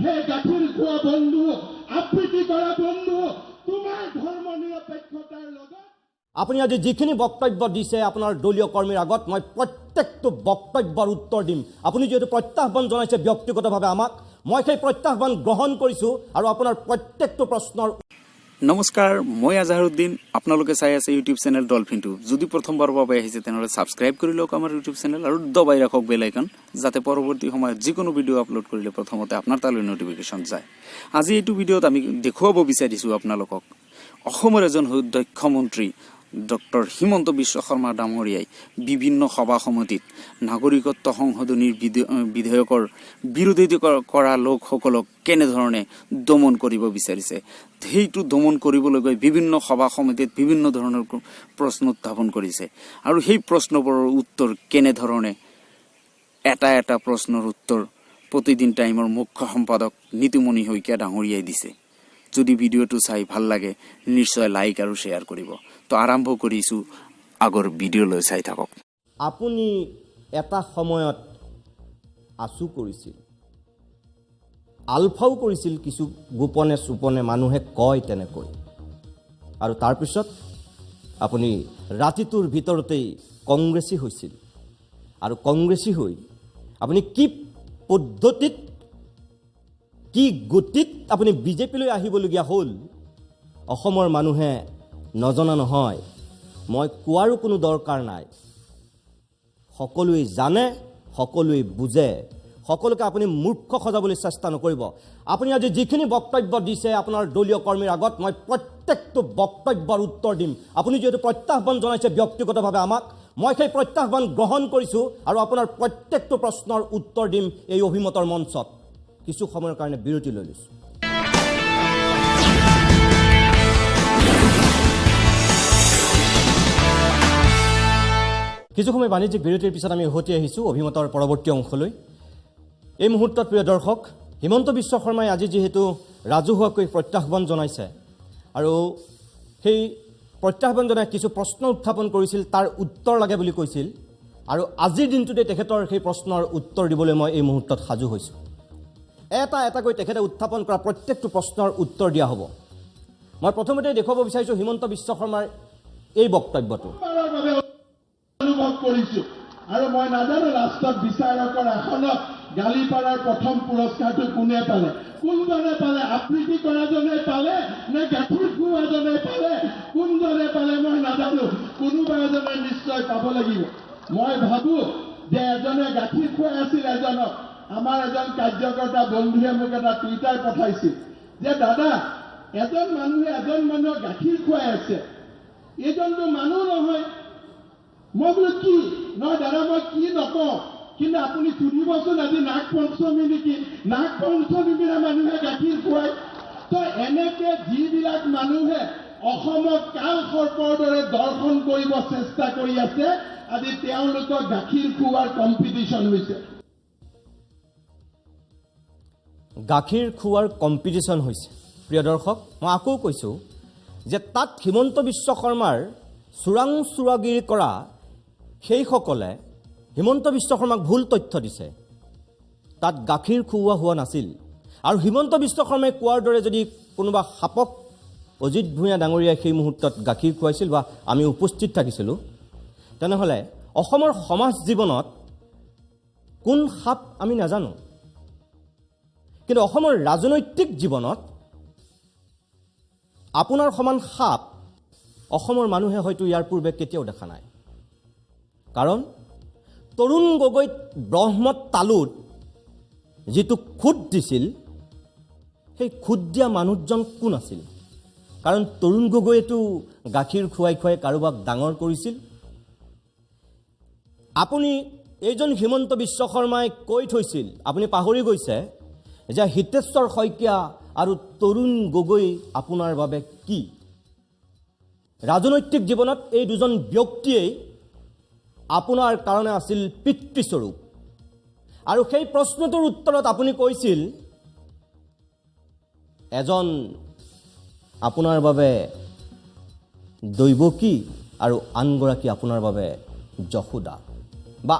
হে গাখীৰ খোৱা বন্ধু, আবৃত্তি কৰা বন্ধু, তোমাৰ ধৰ্ম নিৰপেক্ষতাৰ লগত আপুনি আজি যিখিনি বক্তব্য দিছে আপোনাৰ দলীয় কৰ্মীৰ আগত, মই প্ৰত্যেকটো বক্তব্যৰ উত্তৰ দিম। আপুনি যিহেতু প্ৰত্যাহ্বান জনাইছে ব্যক্তিগতভাৱে আমাক, মই সেই প্ৰত্যাহ্বান গ্ৰহণ কৰিছোঁ আৰু আপোনাৰ প্ৰত্যেকটো প্ৰশ্নৰ। নমস্কাৰ, মই আজহাৰুদ্দিন। আপোনালোকে চাই আছে ইউটিউব চেনেল ডলফিন টিউব। যদি প্ৰথমবাৰৰ বাবে আহিছে, তেনেহ'লে ছাবস্ক্ৰাইব কৰি লওক আমাৰ ইউটিউব চেনেল আৰু দবাই ৰাখক বেল আইকন, যাতে পৰৱৰ্তী সময়ত যিকোনো ভিডিঅ' আপলোড কৰিলে প্ৰথমতে আপোনাৰ তালৈ ন'টিফিকেশ্যন যায়। আজি এইটো ভিডিঅ'ত আমি দেখুৱাব বিচাৰিছোঁ আপোনালোকক, অসমৰ এজন দক্ষ মন্ত্ৰী ডক্টৰ হিমন্ত বিশ্ব শৰ্মা ডাঙৰীয়াই বিভিন্ন সভা সমিতিত নাগৰিকত্ব সংশোধনীৰ বিধেয়কৰ বিৰোধিতা কৰা লোকসকলক কেনেধৰণে দমন কৰিব বিচাৰিছে, সেইটো দমন কৰিবলৈ গৈ বিভিন্ন সভা সমিতিত বিভিন্ন ধৰণৰ প্ৰশ্ন উত্থাপন কৰিছে আৰু সেই প্ৰশ্নবোৰৰ উত্তৰ কেনেধৰণে, এটা এটা প্ৰশ্নৰ উত্তৰ প্ৰতিদিন টাইমৰ মুখ্য সম্পাদক নিতুমণি শইকীয়া ডাঙৰীয়াই দিছে। যদি ভিডিঅ'টো চাই ভাল লাগে, নিশ্চয় লাইক আৰু শ্বেয়াৰ কৰিব। তো আৰম্ভ কৰিছোঁ, আগৰ ভিডিঅ'লৈ চাই থাকক। আপুনি এটা সময়ত আছু কৰিছিল, আলফাও কৰিছিল, কিছু গোপনে চোপনে মানুহে কয় তেনেকৈ। আৰু তাৰপিছত আপুনি ৰাতিটোৰ ভিতৰতেই কংগ্ৰেছী হৈছিল আৰু কংগ্ৰেছী হৈ আপুনি কি পদ্ধতিত, কি গতিত আপুনি বিজেপিলৈ আহিবলগীয়া হ'ল, অসমৰ মানুহে নজনা নহয়। মই কোৱাৰো কোনো দৰকাৰ নাই, সকলোৱে জানে, সকলোৱে বুজে। সকলোকে আপুনি মূৰ্খ সজাবলৈ চেষ্টা নকৰিব। আপুনি আজি যিখিনি বক্তব্য দিছে আপোনাৰ দলীয় কৰ্মীৰ আগত, মই প্ৰত্যেকটো বক্তব্যৰ উত্তৰ দিম। আপুনি যিহেতু প্ৰত্যাহ্বান জনাইছে ব্যক্তিগতভাৱে আমাক, মই সেই প্ৰত্যাহ্বান গ্ৰহণ কৰিছোঁ আৰু আপোনাৰ প্ৰত্যেকটো প্ৰশ্নৰ উত্তৰ দিম এই অভিমতৰ মঞ্চত। কিছু সময়ৰ কাৰণে বিৰতি লৈ লৈছোঁ। কিছু সময় বাণিজ্যিক বিৰতিৰ পিছত আমি উভতি আহিছোঁ অভিমতৰ পৰৱৰ্তী অংশলৈ। এই মুহূৰ্তত প্ৰিয় দৰ্শক, হিমন্ত বিশ্ব শৰ্মাই আজি যিহেতু ৰাজহুৱাকৈ প্ৰত্যাহ্বান জনাইছে আৰু সেই প্ৰত্যাহ্বান জনাই কিছু প্ৰশ্ন উত্থাপন কৰিছিল, তাৰ উত্তৰ লাগে বুলি কৈছিল আৰু আজিৰ দিনটোতে তেখেতৰ সেই প্ৰশ্নৰ উত্তৰ দিবলৈ মই এই মুহূৰ্তত সাজু হৈছোঁ। এটা এটাকৈ তেখেতে উত্থাপন কৰা প্ৰত্যেকটো প্ৰশ্নৰ উত্তৰ দিয়া হ'ব। মই প্ৰথমতে দেখুৱাব বিচাৰিছোঁ হিমন্ত বিশ্ব শৰ্মাৰ এই বক্তব্যটো। অনুভৱ কৰিছোঁ আৰু মই নাজানো লাষ্টত বিচাৰকৰ আসনত গালি পাৰাৰ প্ৰথম পুৰস্কাৰটো কোনে পালে, কোনজনে পালে, আবৃত্তি কৰাজনে পালে নে গাখীৰ খুওৱাজনে পালে, কোনজনে পালে মই নাজানো, কোনোবা এজনে নিশ্চয় পাব লাগিব। মই ভাবো যে এজনে গাখীৰ খুৱাই আছিল এজনক। আমাৰ এজন কাৰ্যকৰ্তা বন্ধুৱে মোক এটা টুইটাৰ পঠাইছিল যে দাদা, এজন মানুহে এজন মানুহক গাখীৰ খুৱাই আছে, এইজনটো মানুহ নহয়। মই বোলো কি নহয় দাদা, মই কি নকওঁ, কিন্তু আপুনি সুধিবচোন আজি নাগ পঞ্চমী নেকি, নাগ পঞ্চমী দিনা মানুহে গাখীৰ খুৱায়। তো এনেকে যিবিলাক মানুহে অসমক কাল সৰ্পৰ দৰে দৰ্শন কৰিব চেষ্টা কৰি আছে, আজি তেওঁলোকক গাখীৰ খুওৱাৰ কম্পিটিশ্যন হৈছে। গাখীৰ খুওৱাৰ কম্পিটিশ্যন হৈছে। প্ৰিয় দৰ্শক, মই আকৌ কৈছোঁ যে তাত হিমন্ত বিশ্ব শৰ্মাৰ চোৰাং চোৰাগিৰি কৰা সেইসকলে হিমন্ত বিশ্ব শৰ্মাক ভুল তথ্য দিছে। তাত গাখীৰ খুওৱা হোৱা নাছিল। আৰু হিমন্ত বিশ্ব শৰ্মাই কোৱাৰ দৰে যদি কোনোবা সাপক অজিত ভূঞা ডাঙৰীয়াই সেই মুহূৰ্তত গাখীৰ খুৱাইছিল বা আমি উপস্থিত থাকিছিলোঁ, তেনেহ'লে অসমৰ সমাজ জীৱনত কোন সাপ আমি নাজানো, কিন্তু অসমৰ ৰাজনৈতিক জীৱনত আপোনাৰ সমান সাপ অসমৰ মানুহে হয়তো ইয়াৰ পূৰ্বে কেতিয়াও দেখা নাই। কাৰণ তৰুণ গগৈক ব্ৰহ্মত তালুত যিটো খুঁত দিছিল, সেই খুঁত দিয়া মানুহজন কোন আছিল? কাৰণ তৰুণ গগৈয়েতো গাখীৰ খুৱাই খুৱাই কাৰোবাক ডাঙৰ কৰিছিল। আপুনি এইজন হিমন্ত বিশ্ব শৰ্মাই কৈ থৈছিল, আপুনি পাহৰি গৈছে যে হিতেশ্বৰ শইকীয়া আৰু তৰুণ গগৈ আপোনাৰ বাবে কি। ৰাজনৈতিক জীৱনত এই দুজন ব্যক্তিয়েই আপোনাৰ কাৰণে আছিল পিতৃস্বৰূপ। আৰু সেই প্ৰশ্নটোৰ উত্তৰত আপুনি কৈছিল এজন আপোনাৰ বাবে দৈৱকী আৰু আনগৰাকী আপোনাৰ বাবে যশোদা, বা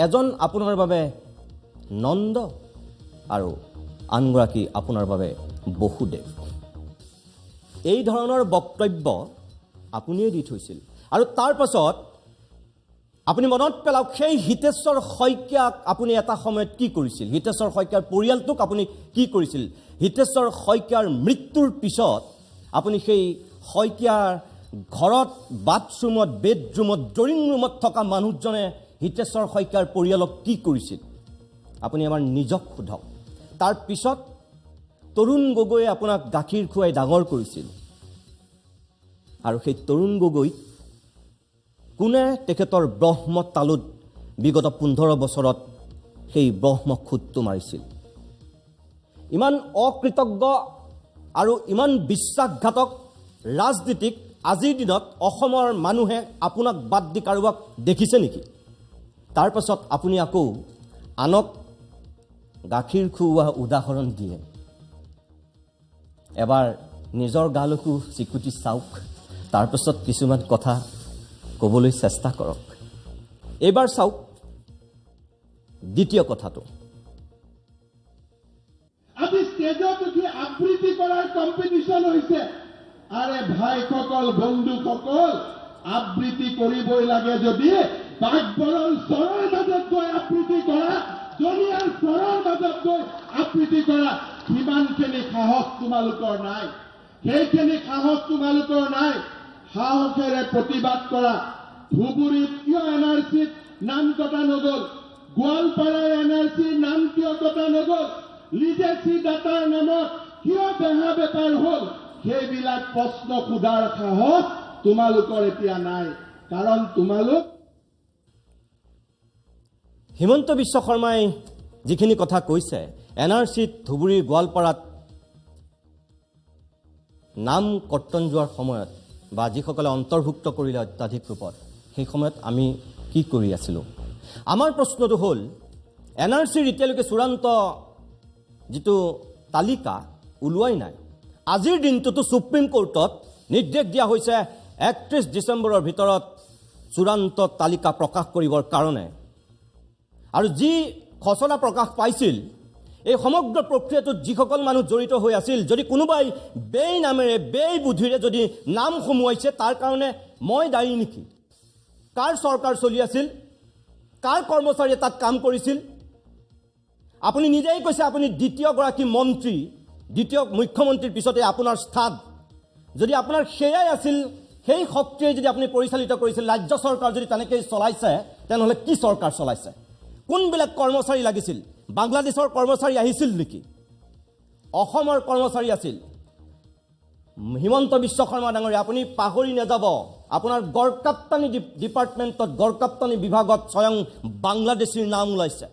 এজন আপোনাৰ বাবে নন্দ আৰু আনগৰাকী আপোনাৰ বাবে বসুদেৱ। এই ধৰণৰ বক্তব্য আপুনিয়ে দি থৈছিল। আৰু তাৰ পাছত আপুনি মনত পেলাওক, সেই হিতেশ্বৰ শইকীয়াক আপুনি এটা সময়ত কি কৰিছিল, হিতেশ্বৰ শইকীয়াৰ পৰিয়ালটোক আপুনি কি কৰিছিল। হিতেশ্বৰ শইকীয়াৰ মৃত্যুৰ পিছত আপুনি সেই শইকীয়াৰ ঘৰত, বাথৰুমত, বেডৰুমত, ড্ৰয়িং ৰুমত থকা মানুহজনে হিতেশ্বৰ শইকীয়াৰ পৰিয়ালক কি কৰিছিল আপুনি আমাৰ নিজক সোধক। তাৰ পিছত তৰুণ গগৈয়ে আপোনাক গাখীৰ খুৱাই ডাঙৰ কৰিছিল, আৰু সেই তৰুণ গগৈক কোনে তেখেতৰ ব্ৰহ্ম তালুত বিগত 15 বছৰত সেই ব্ৰহ্ম খুটটো মাৰিছিল। ইমান অকৃতজ্ঞ আৰু ইমান বিশ্বাসঘাতক ৰাজনীতিক আজিৰ দিনত অসমৰ মানুহে আপোনাক বাদ দি কাৰোবাক দেখিছে নেকি? তাৰ পাছত আপুনি আকৌ আনক গাখীৰ খুওৱা উদাহৰণ দিয়ে। এবাৰ নিজৰ গালকো চিকুটি চাওক, তাৰপাছত কিছুমান কথা ক'বলৈ চেষ্টা কৰক। এইবাৰ চাওক দ্বিতীয় কথাটো। আজি ষ্টেজত উঠি আবৃত্তি কৰাৰ কম্পিটিশ্যন হৈছে। আৰে ভাইসকল, বন্ধুসকল, আবৃত্তি কৰিবই লাগে যদি বাঘবৰৰ চৰৰ মাজত গৈ আবৃত্তি কৰা, জনীয়াৰ চৰৰ মাজত গৈ আবৃত্তি কৰা, সিমানখিনি সাহস তোমালোকৰ নাই, সেইখিনি সাহস তোমালোকৰ নাই। সাহসেৰে প্ৰতিবাদ কৰা। ধুবুৰীত কিয় এন আৰ চিত নাম কটা নগ'ল? গোৱালপাৰাৰ এন আৰ চিৰ নাম কিয় কটা নগ'ল? লিজেচি দাতাৰ নামত কিয় বেহা বেপাৰ হ'ল? সেইবিলাক প্ৰশ্ন সোধাৰ সাহস তোমালোকৰ এতিয়া নাই, কাৰণ তোমালোক হিমন্ত বিশ্ব শৰ্মাই যিখিনি কথা কৈছে, এন আৰ চিত ধুবুৰী গোৱালপাৰাত নাম কৰ্তন যোৱাৰ সময়ত বা যিসকলে অন্তৰ্ভুক্ত কৰিলে অত্যাধিক ৰূপত, সেই সময়ত আমি কি কৰি আছিলোঁ? আমাৰ প্ৰশ্নটো হ'ল, এন আৰ চিৰ এতিয়ালৈকে চূড়ান্ত যিটো তালিকা ওলোৱাই নাই। আজিৰ দিনটোতো সুপ্ৰিম কোৰ্টত নিৰ্দেশ দিয়া হৈছে 31 ডিচেম্বৰৰ ভিতৰত চূড়ান্ত তালিকা প্ৰকাশ কৰিবৰ কাৰণে। আৰু যি খচৰা প্ৰকাশ পাইছিল, এই সমগ্ৰ প্ৰক্ৰিয়াটোত যিসকল মানুহ জড়িত হৈ আছিল, যদি কোনোবাই বেই নামেৰে বেই বুদ্ধিৰে যদি নাম সোমোৱাইছে, তাৰ কাৰণে মই দায়ী নেকি? কাৰ চৰকাৰ চলি আছিল? কাৰ কৰ্মচাৰীয়ে তাত কাম কৰিছিল? আপুনি নিজেই কৈছে আপুনি দ্বিতীয়গৰাকী মন্ত্ৰী, দ্বিতীয় মুখ্যমন্ত্ৰীৰ পিছতে আপোনাৰ স্থান। যদি আপোনাৰ সেয়াই আছিল, সেই শক্তিয়ে যদি আপুনি পৰিচালিত কৰিছিল, ৰাজ্য চৰকাৰ যদি তেনেকৈ চলাইছে, তেনেহ'লে কি চৰকাৰ চলাইছে? কোনবিলাক কৰ্মচাৰী লাগিছিল? বাংলাদেশৰ কৰ্মচাৰী আহিছিল নেকি? অসমৰ কৰ্মচাৰী আছিল। হিমন্ত বিশ্ব শৰ্মা ডাঙৰীয়া, আপুনি পাহৰি নাযাব, আপোনাৰ গড়কাপ্তানি ডিপাৰ্টমেণ্টত, গড়কাপ্তানি বিভাগত স্বয়ং বাংলাদেশীৰ নাম ওলাইছে।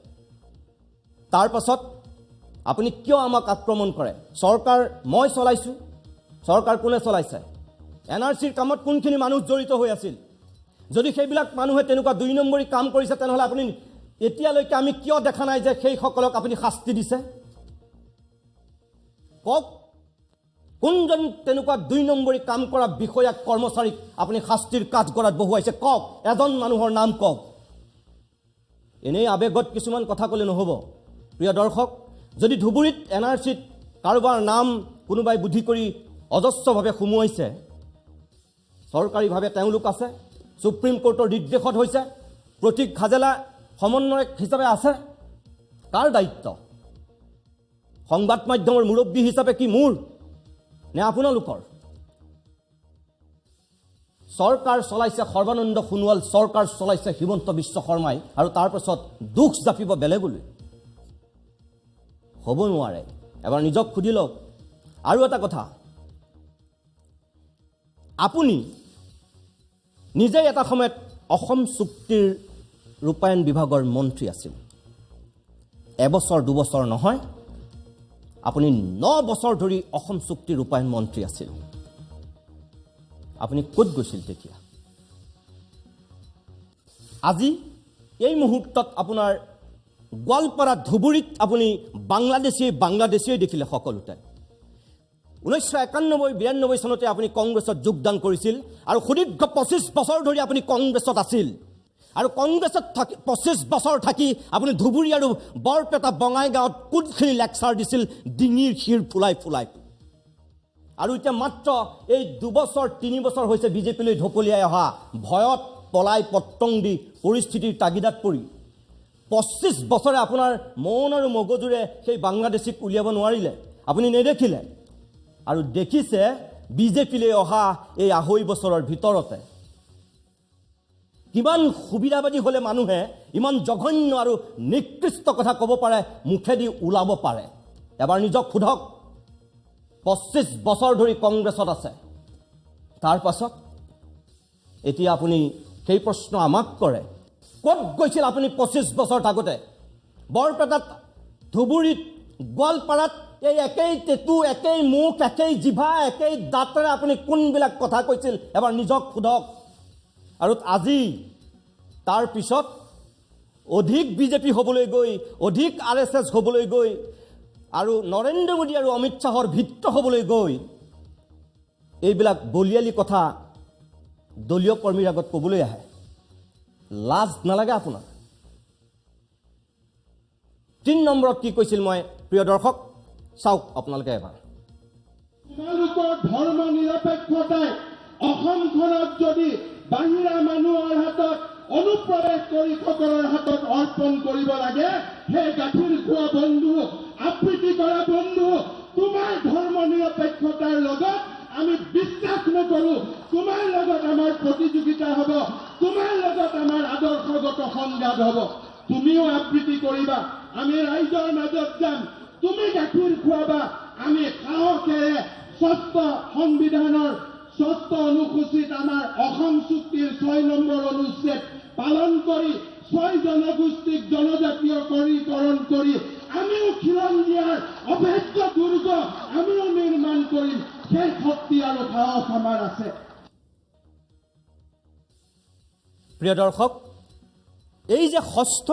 তাৰ পাছত আপুনি কিয় আমাক আক্ৰমণ কৰে? চৰকাৰ মই চলাইছোঁ, চৰকাৰ কোনে চলাইছে? এন আৰ চিৰ কামত কোনখিনি মানুহ জড়িত হৈ আছিল? যদি সেইবিলাক মানুহে তেনেকুৱা 2 নম্বৰী কাম কৰিছে, তেনেহ'লে আপুনি এতিয়ালৈকে আমি কিয় দেখা নাই যে সেইসকলক আপুনি শাস্তি দিছে? কওক, কোনজন তেনেকুৱা 2 নম্বৰী কাম কৰা বিষয়া কৰ্মচাৰীক আপুনি শাস্তিৰ কাঠগড়াত বহুৱাইছে? কওক, এজন মানুহৰ নাম কওক। এনেই আৱেগত কিছুমান কথা ক'লে নহ'ব। প্ৰিয় দৰ্শক, যদি ধুবুৰীত এন আৰ চিত কাৰোবাৰ নাম কোনোবাই বুদ্ধি কৰি অজস্ৰভাৱে সোমোৱাইছে, চৰকাৰীভাৱে তেওঁলোক আছে, সুপ্ৰিম কোৰ্টৰ নিৰ্দেশত হৈছে, প্ৰতীক হাজেলা সমন্বয়ক হিচাপে আছে, কাৰ দায়িত্ব? সংবাদ মাধ্যমৰ মুৰব্বী হিচাপে কি মোৰ নে আপোনালোকৰ? চৰকাৰ চলাইছে সৰ্বানন্দ সোণোৱাল, চৰকাৰ চলাইছে হিমন্ত বিশ্ব শৰ্মাই, আৰু তাৰ পাছত দুখ জাপিব বেলেগলৈ। হ'ব নোৱাৰে। এবাৰ নিজক সুধি লওক। আৰু এটা কথা, আপুনি নিজেই এটা সময়ত অসম চুক্তিৰ ৰূপায়ণ বিভাগৰ মন্ত্ৰী আছিল। এবছৰ দুবছৰ নহয়, আপুনি 9 বছৰ ধৰি অসম চুক্তি ৰূপায়ণ মন্ত্ৰী আছিল। আপুনি ক'ত গৈছিল তেতিয়া? আজি এই মুহূৰ্তত আপোনাৰ গোৱালপাৰা ধুবুৰীত আপুনি বাংলাদেশীয়ে দেখিলে সকলোতে। 1991-92 চনতে আপুনি কংগ্ৰেছত যোগদান কৰিছিল আৰু সুদীৰ্ঘ 25 বছৰ ধৰি আপুনি কংগ্ৰেছত আছিল। আৰু কংগ্ৰেছত থাকি 25 বছৰ থাকি আপুনি ধুবুৰী আৰু বৰপেটা বঙাইগাঁৱত কোনখিনি লেকচাৰ দিছিল ডিঙিৰ শিৰ ফুলাই ফুলাই। আৰু এতিয়া মাত্ৰ এই 2 বছৰ 3 বছৰ হৈছে বিজেপিলৈ ঢপলিয়াই অহা, ভয়ত পলাই পতং দি পৰিস্থিতিৰ তাগিদাত পৰি 25 বছৰে আপোনাৰ মন আৰু মগজুৰে সেই বাংলাদেশীক উলিয়াব নোৱাৰিলে, আপুনি নেদেখিলে। আৰু দেখিছে বিজেপিলৈ অহা এই 2.5 বছৰৰ ভিতৰতে কিমান সুবিধাবাদী হ'লে মানুহে ইমান জঘন্য আৰু নিকৃষ্ট কথা ক'ব পাৰে, মুখেদি ওলাব পাৰে। এবাৰ নিজক সোধক, 25 বছৰ ধৰি কংগ্ৰেছত আছে, তাৰ পাছত এতিয়া আপুনি সেই প্ৰশ্ন আমাক কৰে, ক'ত গৈছিল আপুনি 25 বছৰ থাকোঁতে? বৰপেটাত, ধুবুৰীত, গোৱালপাৰাত এই একেই টেটু, একেই মুখ, একেই জিভা, একেই দাঁতেৰে আপুনি কোনবিলাক কথা কৈছিল এবাৰ নিজক সোধক। আৰু আজি তাৰ পিছত অধিক বিজেপি হ'বলৈ গৈ, অধিক RSS হ'বলৈ গৈ আৰু নৰেন্দ্ৰ মোদী আৰু অমিত শ্বাহৰ ভিত্ত হ'বলৈ গৈ এইবিলাক বলিয়ালি কথা দলীয় কৰ্মীৰ আগত ক'বলৈ আহে। লাজ নালাগে আপোনাৰ? 3 নম্বৰত কি কৈছিল মই প্ৰিয় দৰ্শক চাওক আপোনালোকে এবাৰ। তোমালোকৰ ধৰ্ম নিৰপেক্ষতাই অসমখনত যদি বাহিৰা মানুহৰ হাতত অনুপ্ৰৱেশকাৰীসকলৰ হাতত অৰ্পণ কৰিব লাগে, সেই গাখীৰ খোৱা বন্ধু, আবৃত্তি কৰা বন্ধু, তোমাৰ ধৰ্ম নিৰপেক্ষতাৰ লগত আমি বিশ্বাস নকৰোঁ। তোমাৰ লগত আমাৰ প্ৰতিযোগিতা হ'ব, তোমাৰ লগত আমাৰ আদৰ্শগত সংঘাত হ'ব। তুমিও আবৃত্তি কৰিবা, আমি ৰাইজৰ মাজত যাম, তুমি গাখীৰ খুৱাবা, আমি সাহসেৰে ষষ্ঠ সংবিধানৰ ষষ্ঠ অনুসূচীত আমাৰ অসম চুক্তিৰ 6 নম্বৰ অনুচ্ছেদ পালন কৰি 6 জনগোষ্ঠীক জনজাতীয়কৰণ কৰি আমিও খিলঞ্জীয়াৰ অভেদ্য দুৰ্গ আমিও নিৰ্মাণ কৰিম। সেই শক্তি আৰু সাহস আমাৰ আছে। প্ৰিয় দৰ্শক, এই যে ষষ্ঠ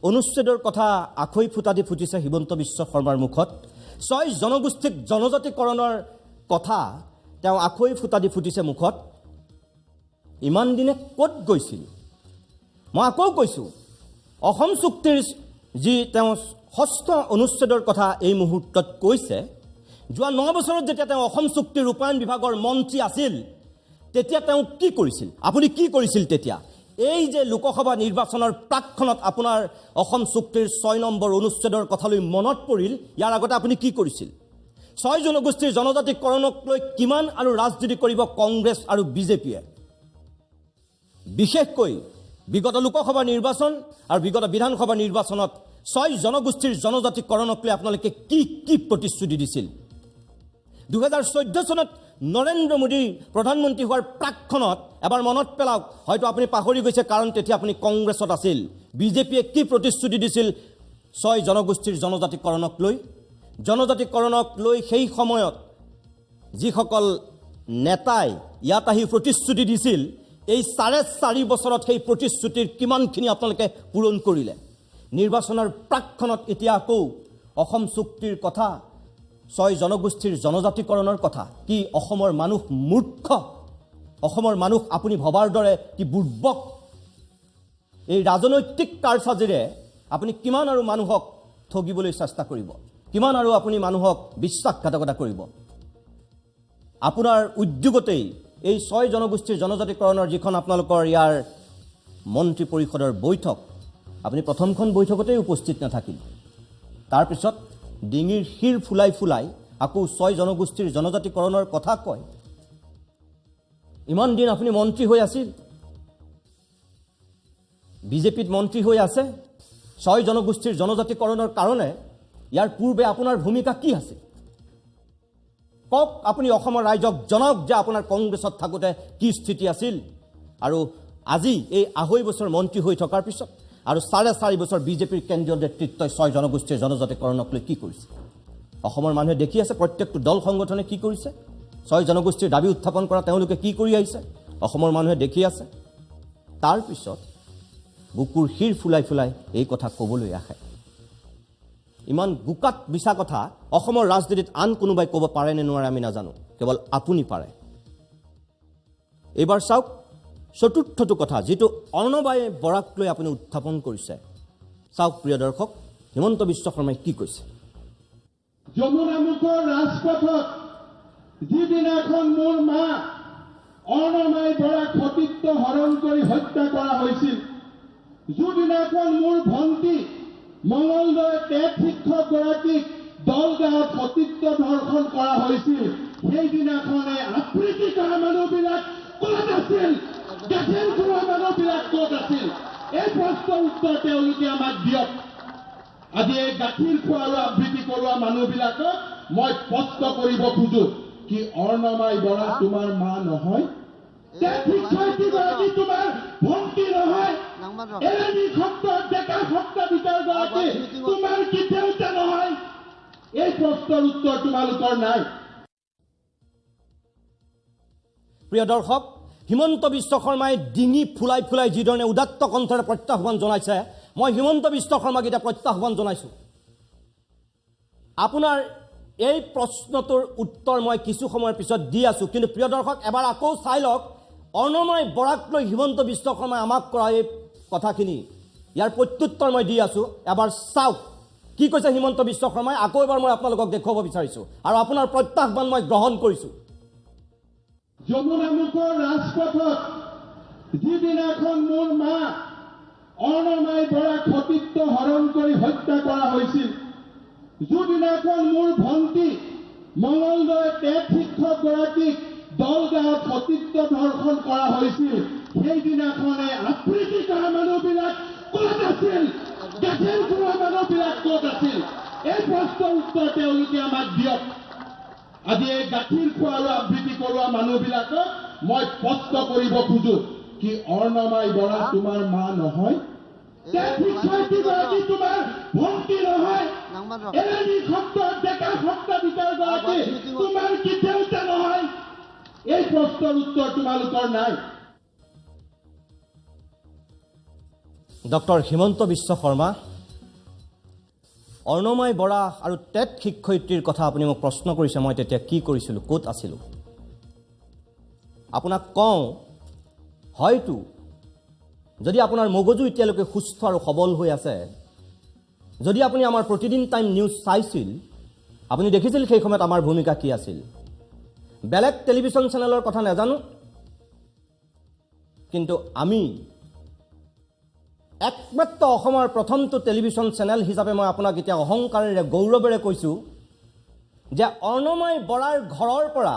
অনুচ্ছেদৰ কথা আখৈ ফুটা দি ফুটিছে হিমন্ত বিশ্ব শৰ্মাৰ মুখত, 6 জনগোষ্ঠীক জনজাতিকৰণৰ কথা তেওঁ আখৈ ফুটা দি ফুটিছে মুখত, ইমান দিনে ক'ত গৈছিল? মই আকৌ কৈছোঁ, অসম চুক্তিৰ যি তেওঁ ষষ্ঠ অনুচ্ছেদৰ কথা এই মুহূৰ্তত কৈছে, যোৱা 9 বছৰত যেতিয়া তেওঁ অসম চুক্তি ৰূপায়ণ বিভাগৰ মন্ত্ৰী আছিল তেতিয়া তেওঁ কি কৰিছিল? আপুনি কি কৰিছিল তেতিয়া? এই যে লোকসভা নিৰ্বাচনৰ প্ৰাকক্ষণত আপোনাৰ অসম চুক্তিৰ 6 নম্বৰ অনুচ্ছেদৰ কথালৈ মনত পৰিল, ইয়াৰ আগতে আপুনি কি কৰিছিল? 6 জনগোষ্ঠীৰ জনজাতিকৰণক লৈ কিমান আৰু ৰাজনীতি কৰিব কংগ্ৰেছ আৰু বিজেপিয়ে? বিশেষকৈ বিগত লোকসভা নিৰ্বাচন আৰু বিগত বিধানসভা নিৰ্বাচনত 6 জনগোষ্ঠীৰ জনজাতিকৰণক লৈ আপোনালোকে কি কি প্ৰতিশ্ৰুতি দিছিল? 2014 চনত নৰেন্দ্ৰ মোদী প্ৰধানমন্ত্ৰী হোৱাৰ প্ৰাকক্ষণত এবাৰ মনত পেলাওক, হয়তো আপুনি পাহৰি গৈছে কাৰণ তেতিয়া আপুনি কংগ্ৰেছত আছিল। বিজেপিয়ে কি প্ৰতিশ্ৰুতি দিছিল 6 জনগোষ্ঠীৰ জনজাতিকৰণক লৈ? জনজাতিকৰণক লৈ সেই সময়ত যিসকল নেতাই ইয়াত আহি প্ৰতিশ্ৰুতি দিছিল, এই 4.5 বছৰত সেই প্ৰতিশ্ৰুতিৰ কিমানখিনি আপোনালোকে পূৰণ কৰিলে? নিৰ্বাচনৰ প্ৰাকক্ষণত এতিয়া আকৌ অসম চুক্তিৰ কথা, 6 জনগোষ্ঠীৰ জনজাতিকৰণৰ কথা, কি অসমৰ মানুহ মূৰ্খ? অসমৰ মানুহ আপুনি ভবাৰ দৰে কি বুৰ্বক? এই ৰাজনৈতিক কাৰচাজিৰে আপুনি কিমান আৰু মানুহক ঠগিবলৈ চেষ্টা কৰিব? কিমান আৰু আপুনি মানুহক বিশ্বাসঘাতকতা কৰিব? আপোনাৰ উদ্যোগতেই এই 6 জনগোষ্ঠীৰ জনজাতিকৰণৰ যিখন আপোনালোকৰ ইয়াৰ মন্ত্ৰী পৰিষদৰ বৈঠক, আপুনি প্ৰথমখন বৈঠকতেই উপস্থিত নাথাকিল। তাৰপিছত ডিঙিৰ শিৰ ফুলাই ফুলাই আকৌ 6 জনগোষ্ঠীৰ জনজাতিকৰণৰ কথা কয়। ইমান দিন আপুনি মন্ত্ৰী হৈ আছিল, বিজেপিত মন্ত্ৰী হৈ আছে, 6 জনগোষ্ঠীৰ জনজাতিকৰণৰ কাৰণে ইয়াৰ পূৰ্বে আপোনাৰ ভূমিকা কি আছিল? কওক, আপুনি অসমৰ ৰাইজক জনাওক যে আপোনাৰ কংগ্ৰেছত থাকোঁতে কি স্থিতি আছিল, আৰু আজি এই 2.5 বছৰ মন্ত্ৰী হৈ থকাৰ পিছত আৰু 4.5 বছৰ বিজেপিৰ কেন্দ্ৰীয় নেতৃত্বই 6 জনগোষ্ঠীৰ জনজাতিকৰণক লৈ কি কৰিছে? অসমৰ মানুহে দেখি আছে প্ৰত্যেকটো দল সংগঠনে কি কৰিছে, 6 জনগোষ্ঠীৰ দাবী উত্থাপন কৰা তেওঁলোকে কি কৰি আহিছে, অসমৰ মানুহে দেখি আছে। তাৰপিছত বুকুৰ শিৰ ফুলাই ফুলাই এই কথা ক'বলৈ আহে। ইমান গোকাট মিছা কথা অসমৰ ৰাজনীতিত আন কোনোবাই ক'ব পাৰে নে নোৱাৰে আমি নাজানো, কেৱল আপুনি পাৰে। এইবাৰ চাওক চতুৰ্থটো কথা যিটো অৰ্ণমাই বৰাক লৈ আপুনি উত্থাপন কৰিছে, চাওক প্ৰিয় দৰ্শক, হিমন্ত বিশ্ব শৰ্মাই কি কৈছে। যমুনামুখৰ ৰাজপথত যিদিনাখন মোৰ মা অৰ্ণমাই বৰাক সতীত্ব হৰণ কৰি হত্যা কৰা হৈছিল, যিদিনাখন মোৰ ভণ্টি মঙলদৈ টেট শিক্ষকগৰাকীক দলগাঁৱত সতীত্ব ধৰ্ষণ কৰা হৈছিল, সেইদিনাখনে আবৃত্তি কৰা মানুহবিলাক ক'ত আছিল? গাখীৰ খোৱা মানুহবিলাক ক'ত আছিল? এই প্ৰশ্নৰ উত্তৰ তেওঁলোকে আমাক দিয়ক। আজি এই গাখীৰ খোৱা আৰু আবৃত্তি কৰোৱা মানুহবিলাকক মই স্পষ্ট কৰিব খোজো কি অৰ্ণমাই বৰা তোমাৰ মা নহয়, টেট শিক্ষয়িত্ৰীগৰাকী তোমাৰ ভণ্টি নহয়, এৰেণী সত্ৰৰ ডেকা সত্ৰাধিকাৰগৰাকী তোমাৰ কি দেউতা নহয়? এই প্ৰশ্নৰ উত্তৰ তোমালোকৰ নাই। প্ৰিয় দৰ্শক, হিমন্ত বিশ্ব শৰ্মাই ডিঙি ফুলাই ফুলাই যিধৰণে উদাত্ত কণ্ঠৰে প্ৰত্যাহ্বান জনাইছে, মই হিমন্ত বিশ্ব শৰ্মাক এতিয়া প্ৰত্যাহ্বান জনাইছোঁ। আপোনাৰ এই প্ৰশ্নটোৰ উত্তৰ মই কিছু সময়ৰ পিছত দি আছোঁ, কিন্তু প্ৰিয় দৰ্শক এবাৰ আকৌ চাই লওক অৰ্ণমাই বৰাক লৈ হিমন্ত বিশ্ব শৰ্মাই আমাক কৰা এই কথাখিনি, ইয়াৰ প্ৰত্যুত্তৰ মই দি আছোঁ। এবাৰ চাওক কি কৈছে হিমন্ত বিশ্ব শৰ্মাই। আকৌ এবাৰ মই আপোনালোকক দেখুৱাব বিচাৰিছোঁ আৰু আপোনাৰ প্ৰত্যাহ্বান মই গ্ৰহণ কৰিছোঁ। যমুনামুখৰ ৰাজপথত যিদিনাখন মোৰ মা অৰ্ণমাই বৰাক সতীত্ব হৰণ কৰি হত্যা কৰা হৈছিল, যিদিনাখন মোৰ ভণ্টি মঙলদৈ টেট শিক্ষকগৰাকীক দলগাঁৱত সতীত্ব ধৰ্ষণ কৰা হৈছিল, সেইদিনাখনে আবৃত্তি কৰা মানুহবিলাক ক'ত আছিল? গাখীৰ খোৱা মানুহবিলাক ক'ত আছিল? এই প্ৰশ্নৰ উত্তৰ তেওঁলোকে আমাক দিয়ক। আজি এই গাখীৰ খোৱা আৰু আবৃত্তি কৰোৱা মানুহবিলাকক মই স্পষ্ট কৰিব খোজো কি অৰ্ণমাই বৰা তোমাৰ মা নহয়, টেট শিক্ষয়িত্ৰীগৰাকী তোমাৰ ভণ্টি নহয়, এৰেণী সত্ৰৰ ডেকা সত্ৰাধিকাৰগৰাকী তোমাৰ কি দেউতা নহয়? এই প্ৰশ্নৰ উত্তৰ তোমালোকৰ নাই। ডক্টৰ হিমন্ত বিশ্ব শৰ্মা, অৰ্ণমাই বৰা আৰু টেট শিক্ষয়িত্ৰীৰ কথা আপুনি মোক প্ৰশ্ন কৰিছে, মই তেতিয়া কি কৰিছিলোঁ, ক'ত আছিলোঁ? আপোনাক কওঁ, হয়তো যদি আপোনাৰ মগজু এতিয়ালৈকে সুস্থ আৰু সবল হৈ আছে, যদি আপুনি আমাৰ প্ৰতিদিন টাইম নিউজ চাইছিল, আপুনি দেখিছিল সেই সময়ত আমাৰ ভূমিকা কি আছিল। বেলেগ টেলিভিশ্যন চেনেলৰ কথা নাজানো, কিন্তু আমি একমাত্ৰ অসমৰ প্ৰথমটো টেলিভিশ্যন চেনেল হিচাপে মই আপোনাক এতিয়া অহংকাৰেৰে গৌৰৱেৰে কৈছোঁ যে অৰ্ণমাই বৰাৰ ঘৰৰ পৰা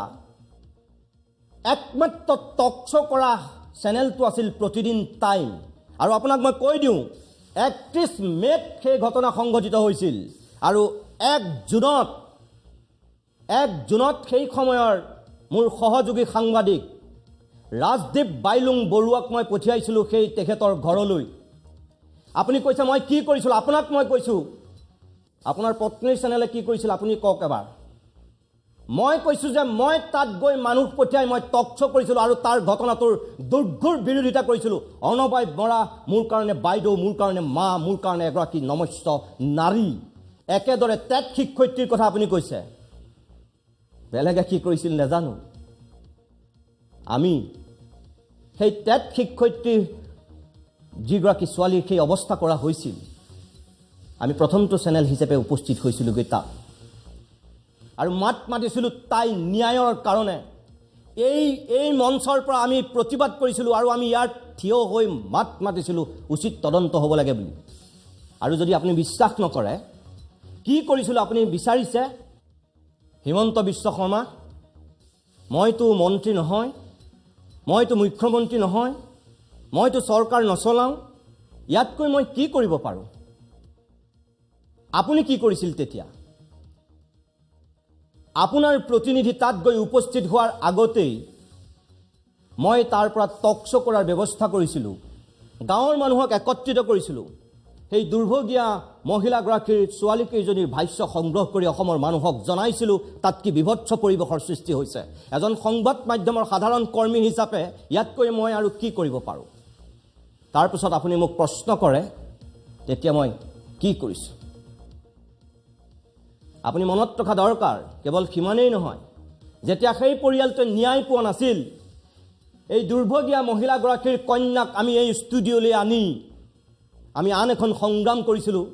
একমাত্ৰ টক শ্ব' কৰা চেনেলটো আছিল প্ৰতিদিন টাইম। আৰু আপোনাক মই কৈ দিওঁ, 31 মে'ত সেই ঘটনা সংঘটিত হৈছিল আৰু 1 জুনত সেই সময়ৰ মোৰ সহযোগী সাংবাদিক ৰাজদীপ বাইলুং বৰুৱাক মই পঠিয়াইছিলোঁ সেই তেখেতৰ ঘৰলৈ। আপুনি কৈছে মই কি কৰিছিলোঁ, আপোনাক মই কৈছোঁ আপোনাৰ পত্নীৰ চেনেলে কি কৰিছিল আপুনি কওক এবাৰ। মই কৈছোঁ যে মই তাত গৈ মানুহ পঠিয়াই মই টক শ্ব' কৰিছিলোঁ আৰু তাৰ ঘটনাটোৰ দুৰ্ঘোৰ বিৰোধিতা কৰিছিলোঁ। অৰ্ণমাই বৰা মোৰ কাৰণে বাইদেউ, মোৰ কাৰণে মা, মোৰ কাৰণে এগৰাকী নমস্য নাৰী। একেদৰে টেট শিক্ষয়িত্ৰীৰ কথা আপুনি কৈছে, বেলেগে কি কৰিছিল নাজানো। আমি সেই টেট শিক্ষয়িত্ৰীৰ যিগৰাকী ছোৱালীৰ সেই অৱস্থা কৰা হৈছিল, আমি প্ৰথমটো চেনেল হিচাপে উপস্থিত হৈছিলোঁগৈ তাত আৰু মাত মাতিছিলোঁ তাই ন্যায়ৰ কাৰণে। এই মঞ্চৰ পৰা আমি প্ৰতিবাদ কৰিছিলোঁ আৰু আমি ইয়াত থিয় হৈ মাত মাতিছিলোঁ উচিত তদন্ত হ'ব লাগে বুলি। আৰু যদি আপুনি বিশ্বাস নকৰে কি কৰিছিলোঁ আপুনি বিচাৰিছে, হিমন্ত বিশ্ব শৰ্মা, মইতো মন্ত্ৰী নহয়, মইতো মুখ্যমন্ত্ৰী নহয়, মইতো চৰকাৰ নচলাওঁ, ইয়াতকৈ মই কি কৰিব পাৰোঁ? আপুনি কি কৰিছিল তেতিয়া? আপোনাৰ প্ৰতিনিধি তাত গৈ উপস্থিত হোৱাৰ আগতেই মই তাৰ পৰা টক শ্ব' কৰাৰ ব্যৱস্থা কৰিছিলোঁ, গাঁৱৰ মানুহক একত্ৰিত কৰিছিলোঁ, সেই দুৰ্ভগীয়া মহিলাগৰাকীৰ ছোৱালীকেইজনীৰ ভাষ্য সংগ্ৰহ কৰি অসমৰ মানুহক জনাইছিলোঁ তাত কি বিভৎস পৰিৱেশৰ সৃষ্টি হৈছে। এজন সংবাদ মাধ্যমৰ সাধাৰণ কৰ্মী হিচাপে ইয়াতকৈ মই আৰু কি কৰিব পাৰোঁ? তাৰপিছত আপুনি মোক প্ৰশ্ন কৰে তেতিয়া মই কি কৰিছোঁ। আপুনি মনত ৰখা দৰকাৰ, কেৱল সিমানেই নহয়, যেতিয়া সেই পৰিয়ালটোৱে ন্যায় পোৱা নাছিল, এই দুৰ্ভগীয়া মহিলাগৰাকীৰ কন্যাক আমি এই ষ্টুডিঅ'লৈ আনি আমি আন এখন সংগ্ৰাম কৰিছিলোঁ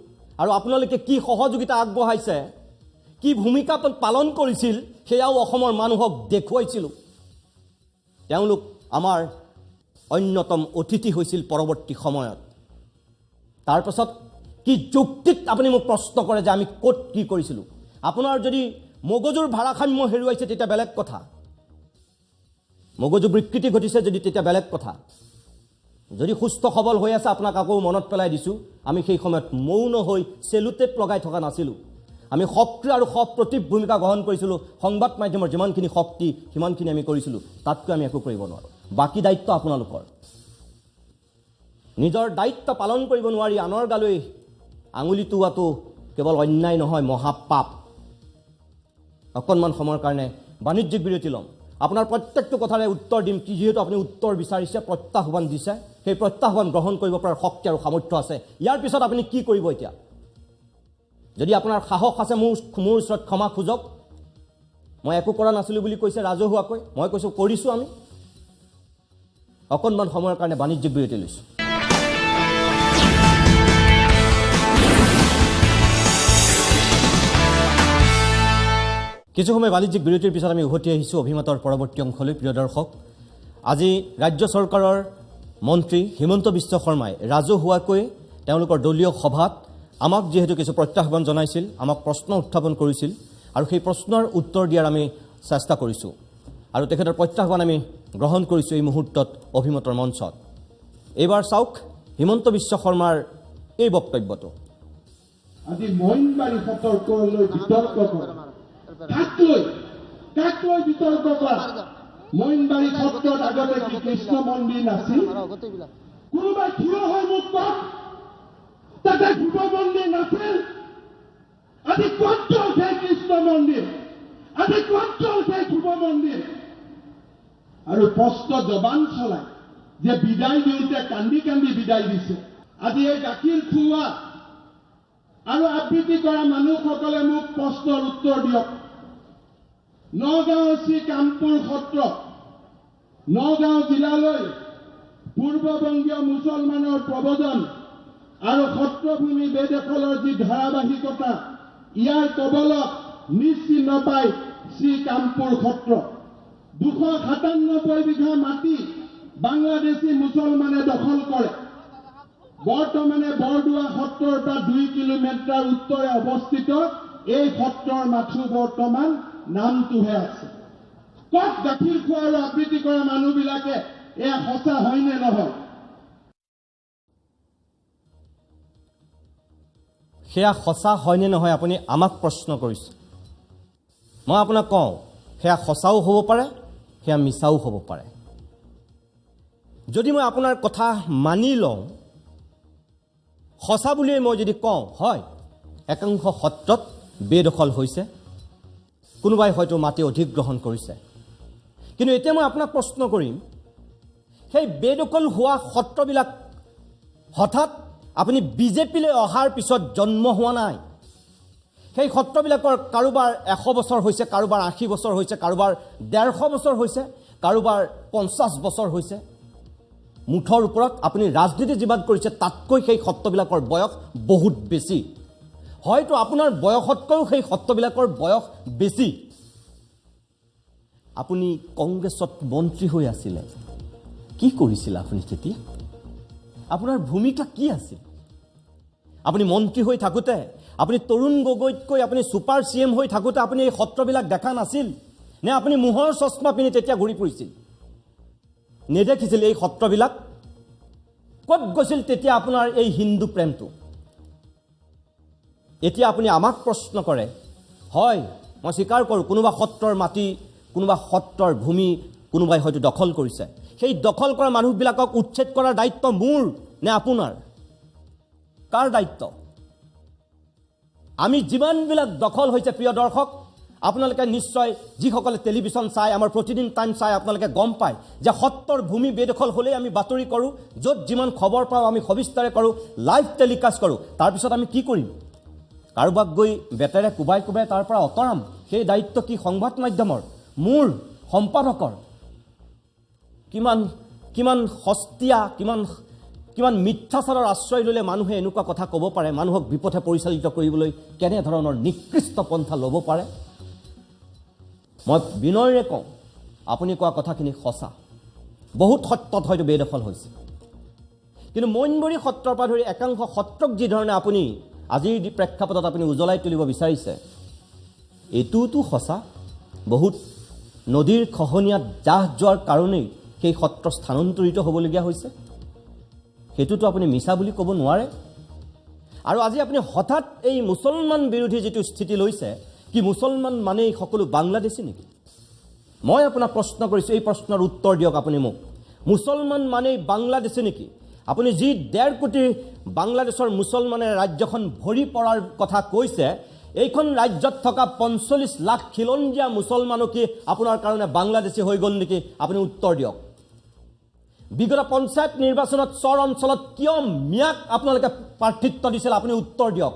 আৰু আপোনালোকে কি সহযোগিতা আগবঢ়াইছে, কি ভূমিকা পালন কৰিছিল সেয়াও অসমৰ মানুহক দেখুৱাইছিলোঁ। তেওঁলোক আমাৰ অন্যতম অতিথি হৈছিল পৰৱৰ্তী সময়ত। তাৰপাছত কি যুক্তিত আপুনি মোক প্ৰশ্ন কৰে যে আমি ক'ত কি কৰিছিলোঁ? আপোনাৰ যদি মগজুৰ ভাৰসাম্য হেৰুৱাইছে তেতিয়া বেলেগ কথা, মগজু বিকৃতি ঘটিছে যদি তেতিয়া বেলেগ কথা। যদি সুস্থ সবল হৈ আছে, আপোনাক আকৌ মনত পেলাই দিছোঁ, আমি সেই সময়ত মৌন হৈ চেলুটেপ লগাই থকা নাছিলোঁ। আমি সক্ৰিয় আৰু সপ্ৰতিভ ভূমিকা গ্ৰহণ কৰিছিলোঁ। সংবাদ মাধ্যমৰ যিমানখিনি শক্তি সিমানখিনি আমি কৰিছিলোঁ, তাতকৈ আমি একো কৰিব নোৱাৰোঁ। বাকী দায়িত্ব আপোনালোকৰ। নিজৰ দায়িত্ব পালন কৰিব নোৱাৰি আনৰ গালৈ আঙুলি টোৱাটো কেৱল অন্যায় নহয়, মহাপাপ। অকণমান সময়ৰ কাৰণে বাণিজ্যিক বিৰতি ল'ম। আপোনাৰ প্ৰত্যেকটো কথাৰে উত্তৰ দিম। কি যিহেতু আপুনি উত্তৰ বিচাৰিছে, প্ৰত্যাহ্বান দিছে, সেই প্ৰত্যাহ্বান গ্ৰহণ কৰিব পৰাৰ শক্তি আৰু সামৰ্থ্য আছে। ইয়াৰ পিছত আপুনি কি কৰিব এতিয়া? যদি আপোনাৰ সাহস আছে মোৰ ওচৰত ক্ষমা খোজক। মই একো কৰা নাছিলোঁ বুলি কৈছে ৰাজহুৱাকৈ, মই কৈছোঁ কৰিছোঁ আমি। অকণমান সময়ৰ কাৰণে বাণিজ্যিক বিৰতি লৈছোঁ। কিছু সময় বাণিজ্যিক বিৰতিৰ পিছত আমি উভতি আহিছোঁ অভিমতৰ পৰৱৰ্তী অংশলৈ। প্ৰিয় দৰ্শক, আজি ৰাজ্য চৰকাৰৰ মন্ত্ৰী হিমন্ত বিশ্ব শৰ্মাই ৰাজহুৱাকৈ তেওঁলোকৰ দলীয় সভাত আমাক যিহেতু কিছু প্ৰত্যাহ্বান জনাইছিল, আমাক প্ৰশ্ন উত্থাপন কৰিছিল আৰু সেই প্ৰশ্নৰ উত্তৰ দিয়াৰ আমি চেষ্টা কৰিছোঁ আৰু তেখেতৰ প্ৰত্যাহ্বান আমি গ্ৰহণ কৰিছোঁ এই মুহূৰ্তত অভিমতৰ মঞ্চত। এইবাৰ চাওক হিমন্ত বিশ্ব শৰ্মাৰ এই বক্তব্যটো। আজি মইনবাৰী সতৰ্কলৈ বিতৰ্ক কৰা, কাক লৈ বিতৰ্ক কৰা? মইনবাৰী সত্ৰত আগতে কি কৃষ্ণ মন্দিৰ নাছিল? কোনোবাই থিয় হৈ মোক কওক, তাতে শিৱ মন্দিৰ নাছিল? আজি ক'ত গ'ল সেই কৃষ্ণ মন্দিৰ? আজি ক'ত গ'ল সেই শিৱ মন্দিৰ? আৰু প্ৰশ্ন জবান চলাই যে বিদায় দিওঁতে কান্দি কান্দি বিদায় দিছে। আজি এই গাখীৰ খুওৱা আৰু আবৃত্তি কৰা মানুহসকলে মোক প্ৰশ্নৰ উত্তৰ দিয়ক। নগাঁও শ্ৰী কামপুৰ সত্ৰ, নগাঁও জিলালৈ পূৰ্ববংগীয় মুছলমানৰ প্ৰব্ৰজন আৰু সত্ৰভূমি বেদখলৰ যি ধাৰাবাহিকতা, ইয়াৰ কবলত নিশ্চিহ্ন পাই শ্ৰী কামপুৰ সত্ৰ 297 বিঘা মাটি বাংলাদেশী মুছলমানে দখল কৰে। বৰ্তমানে বৰদোৱা সত্ৰৰ পৰা 2 কিলোমিটাৰ উত্তৰে অৱস্থিত এই সত্ৰৰ মাথো বৰ্তমান নামটোহে আছে। ক'ত গাখীৰ খোৱা আৰু আবৃত্তি কৰা মানুহবিলাকে এয়া সঁচা হয়নে নহয়? সেয়া সঁচা হয়নে নহয় আপুনি আমাক প্ৰশ্ন কৰিছে। মই আপোনাক কওঁ, সেয়া সঁচাও হ'ব পাৰে, সেয়া মিছাও হ'ব পাৰে। যদি মই আপোনাৰ কথা মানি লওঁ, সঁচা বুলিয়েই মই যদি কওঁ, হয় একাংশ সত্ৰত বেদখল হৈছে, কোনোবাই হয়তো মাটি অধিগ্ৰহণ কৰিছে। কিন্তু এতিয়া মই আপোনাক প্ৰশ্ন কৰিম, সেই বেদখল হোৱা সত্ৰবিলাক হঠাৎ আপুনি বিজেপিলৈ অহাৰ পিছত জন্ম হোৱা নাই। সেই সত্ৰবিলাকৰ কাৰোবাৰ 100 বছৰ হৈছে, কাৰোবাৰ 80 বছৰ হৈছে, কাৰোবাৰ 150 বছৰ হৈছে, কাৰোবাৰ 50 বছৰ হৈছে। মুঠৰ ওপৰত আপুনি ৰাজনীতি যিমান কৰিছে তাতকৈ সেই সত্ৰবিলাকৰ বয়স বহুত বেছি। হয়তো আপোনাৰ বয়সতকৈও সেই সত্ৰবিলাকৰ বয়স বেছি। আপুনি কংগ্ৰেছত মন্ত্ৰী হৈ আছিলে, কি কৰিছিল আপুনি তেতিয়া? আপোনাৰ ভূমিকা কি আছিল? আপুনি মন্ত্ৰী হৈ থাকোঁতে, আপুনি তৰুণ গগৈতকৈ আপুনি ছুপাৰ চি এম হৈ থাকোঁতে আপুনি এই সত্ৰবিলাক দেখা নাছিল নে? আপুনি মোহৰ চশমা পিন্ধি তেতিয়া ঘূৰি ফুৰিছিল, নেদেখিছিল এই সত্ৰবিলাক? ক'ত গৈছিল তেতিয়া আপোনাৰ এই হিন্দু প্ৰেমটো? এতিয়া আপুনি আমাক প্ৰশ্ন কৰে। হয়, মই স্বীকাৰ কৰোঁ, কোনোবা সত্ৰৰ মাটি, কোনোবা সত্ৰৰ ভূমি কোনোবাই হয়তো দখল কৰিছে। সেই দখল কৰা মানুহবিলাকক উচ্ছেদ কৰাৰ দায়িত্ব মোৰ নে আপোনাৰ? কাৰ দায়িত্ব? আমি যিমানবিলাক দখল হৈছে, প্ৰিয় দৰ্শক, আপোনালোকে নিশ্চয় যিসকলে টেলিভিশ্যন চাই, আমাৰ প্ৰতিদিন টাইম চাই, আপোনালোকে গম পায় যে সত্ৰৰ ভূমি বেদখল হ'লেই আমি বাতৰি কৰোঁ, য'ত যিমান খবৰ পাওঁ আমি সবিস্তাৰে কৰোঁ, লাইভ টেলিকাষ্ট কৰোঁ। তাৰপিছত আমি কি কৰিম? কাৰোবাক গৈ বেটেৰে কোবাই কোবাই তাৰ পৰা অঁতৰাম? সেই দায়িত্ব কি সংবাদ মাধ্যমৰ, মোৰ সম্পাদকৰ? কিমান কিমান সস্তীয়া, কিমান কিমান মিথ্যাচাৰৰ আশ্ৰয় ল'লে মানুহে এনেকুৱা কথা ক'ব পাৰে, মানুহক বিপথে পৰিচালিত কৰিবলৈ কেনেধৰণৰ নিকৃষ্ট পন্থা ল'ব পাৰে। মই বিনয়েৰে কওঁ, আপুনি কোৱা কথাখিনি সঁচা, বহুত সত্ৰত হয়তো বেদখল হৈছে, কিন্তু মইনবৰী সত্ৰৰ পৰা ধৰি একাংশ সত্ৰক যিধৰণে আপুনি আজিৰ প্ৰেক্ষাপটত আপুনি উজ্বলাই তুলিব বিচাৰিছে, এইটোতো সঁচা। বহুত নদীৰ খহনীয়াত জাহ যোৱাৰ কাৰণেই সেই সত্ৰ স্থানান্তৰিত হ'বলগীয়া হৈছে, সেইটোতো আপুনি মিছা বুলি ক'ব নোৱাৰে। আৰু আজি আপুনি হঠাৎ এই মুছলমান বিৰোধী যিটো স্থিতি লৈছে, কি মুছলমান মানেই সকলো বাংলাদেশী নেকি? মই আপোনাক প্ৰশ্ন কৰিছোঁ, এই প্ৰশ্নৰ উত্তৰ দিয়ক আপুনি মোক। মুছলমান মানেই বাংলাদেশী নেকি? আপুনি যি 1.5 কোটি বাংলাদেশৰ মুছলমানে ৰাজ্যখন ভৰি পৰাৰ কথা কৈছে, এইখন ৰাজ্যত থকা 45 লাখ খিলঞ্জীয়া মুছলমানো কি আপোনাৰ কাৰণে বাংলাদেশী হৈ গ'ল নেকি? আপুনি উত্তৰ দিয়ক। বিগত পঞ্চায়ত নিৰ্বাচনত চৰ অঞ্চলত কিয় মিয়াক আপোনালোকে প্ৰাৰ্থিত্ব দিছিল? আপুনি উত্তৰ দিয়ক।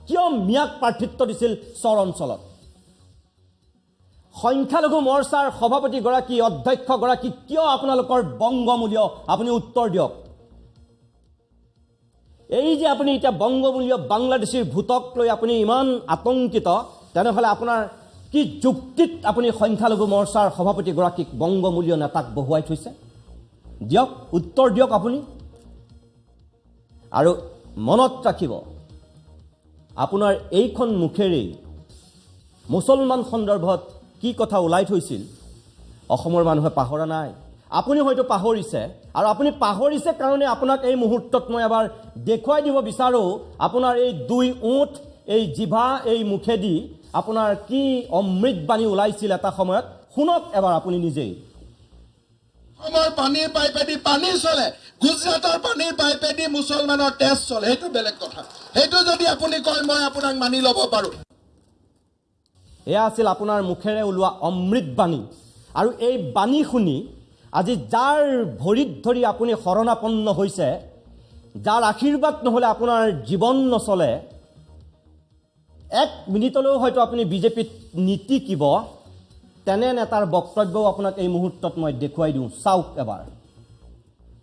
কিয় মিয়াক প্ৰাৰ্থিত্ব দিছিল চৰ অঞ্চলত? সংখ্যালঘু মৰ্চাৰ সভাপতিগৰাকী, অধ্যক্ষগৰাকী কিয় আপোনালোকৰ বংগমূলীয়? আপুনি উত্তৰ দিয়ক। এই যে আপুনি এতিয়া বংগমূলীয় বাংলাদেশীৰ ভূতক লৈ আপুনি ইমান আতংকিত, তেনেহ'লে আপোনাৰ কি যুক্তিত আপুনি সংখ্যালঘু মৰ্চাৰ সভাপতিগৰাকীক বংগমূলীয় নেতাক বহুৱাই থৈছে? দিয়ক উত্তৰ দিয়ক আপুনি। আৰু মনত ৰাখিব, আপোনাৰ এইখন মুখেৰেই মুছলমান সন্দৰ্ভত কি কথা ওলাই থৈছিল অসমৰ মানুহে পাহৰা নাই। আপুনি হয়তো পাহৰিছে, আৰু আপুনি পাহৰিছে কাৰণে আপোনাক এই মুহূৰ্তত মই এবাৰ দেখুৱাই দিব বিচাৰোঁ, আপোনাৰ এই দুই ওঁঠ, এই জিভা, এই মুখেদি আপোনাৰ কি অমৃত বাণী ওলাইছিল এটা সময়ত। শুনক এবাৰ আপুনি নিজেই। অসমৰ পানীৰ পাইপেদি পানী চলে, গুজৰাটৰ পানীৰ পাইপেদি মুছলমানৰ তেজ চলে, সেইটো বেলেগ কথা। সেইটো যদি আপুনি কয় মই আপোনাক মানি ল'ব পাৰোঁ। এয়া আছিল আপোনাৰ মুখেৰে ওলোৱা অমৃত বাণী। আৰু এই বাণী শুনি আজি যাৰ ভৰিত ধৰি আপুনি শৰণাপন্ন হৈছে, যাৰ আশীৰ্বাদ নহ'লে আপোনাৰ জীৱন নচলে, এক মিনিটলৈও হয়তো আপুনি বিজেপিত নীতিকিব, তেনে নেতাৰ বক্তব্যও আপোনাক এই মুহূৰ্তত মই দেখুৱাই দিওঁ, চাওক এবাৰ।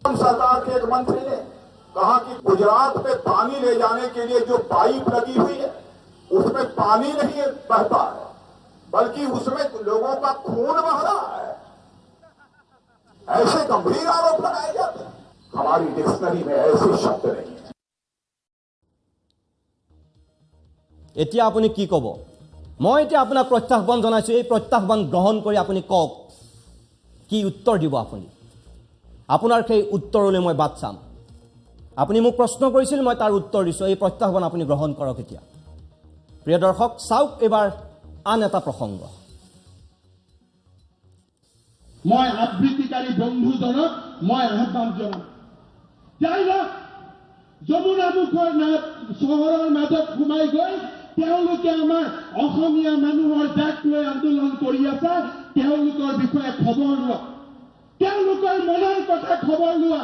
सरकार के एक मंत्री ने कहा कि गुजरात में पानी ले जाने के लिए जो पाइप लगी हुई है उसमें पानी नहीं बहता है, बल्कि उसमें लोगों का खून बह रहा है। ऐसे गंभीर आरोप लगाए जाते हैं। हमारी डिक्शनरी में ऐसे शब्द नहीं है। এতিয়া আপুনি কি ক'ব? মই এতিয়া আপোনাক প্ৰত্যাহ্বান জনাইছোঁ, এই প্ৰত্যাহ্বান গ্ৰহণ কৰি আপুনি কওক কি উত্তৰ দিব আপুনি। আপোনাৰ সেই উত্তৰলৈ মই বাট চাম। আপুনি মোক প্ৰশ্ন কৰিছিল, মই তাৰ উত্তৰ দিছোঁ। এই প্ৰত্যাহ্বান আপুনি গ্ৰহণ কৰক এতিয়া। প্ৰিয় দৰ্শক, চাওক এইবাৰ আন এটা প্ৰসংগ। মই আবৃত্তিকাৰী বন্ধুজনক মই আহ্বান জনাম, যাই লওক যমুনামুখৰ চহৰৰ মাজত সোমাই গৈ তেওঁলোকে আমাৰ অসমীয়া মানুহৰ জাক লৈ আন্দোলন কৰি আছে, তেওঁলোকৰ বিষয়ে খবৰ লোৱা, তেওঁলোকৰ মনৰ কথা খবৰ লোৱা,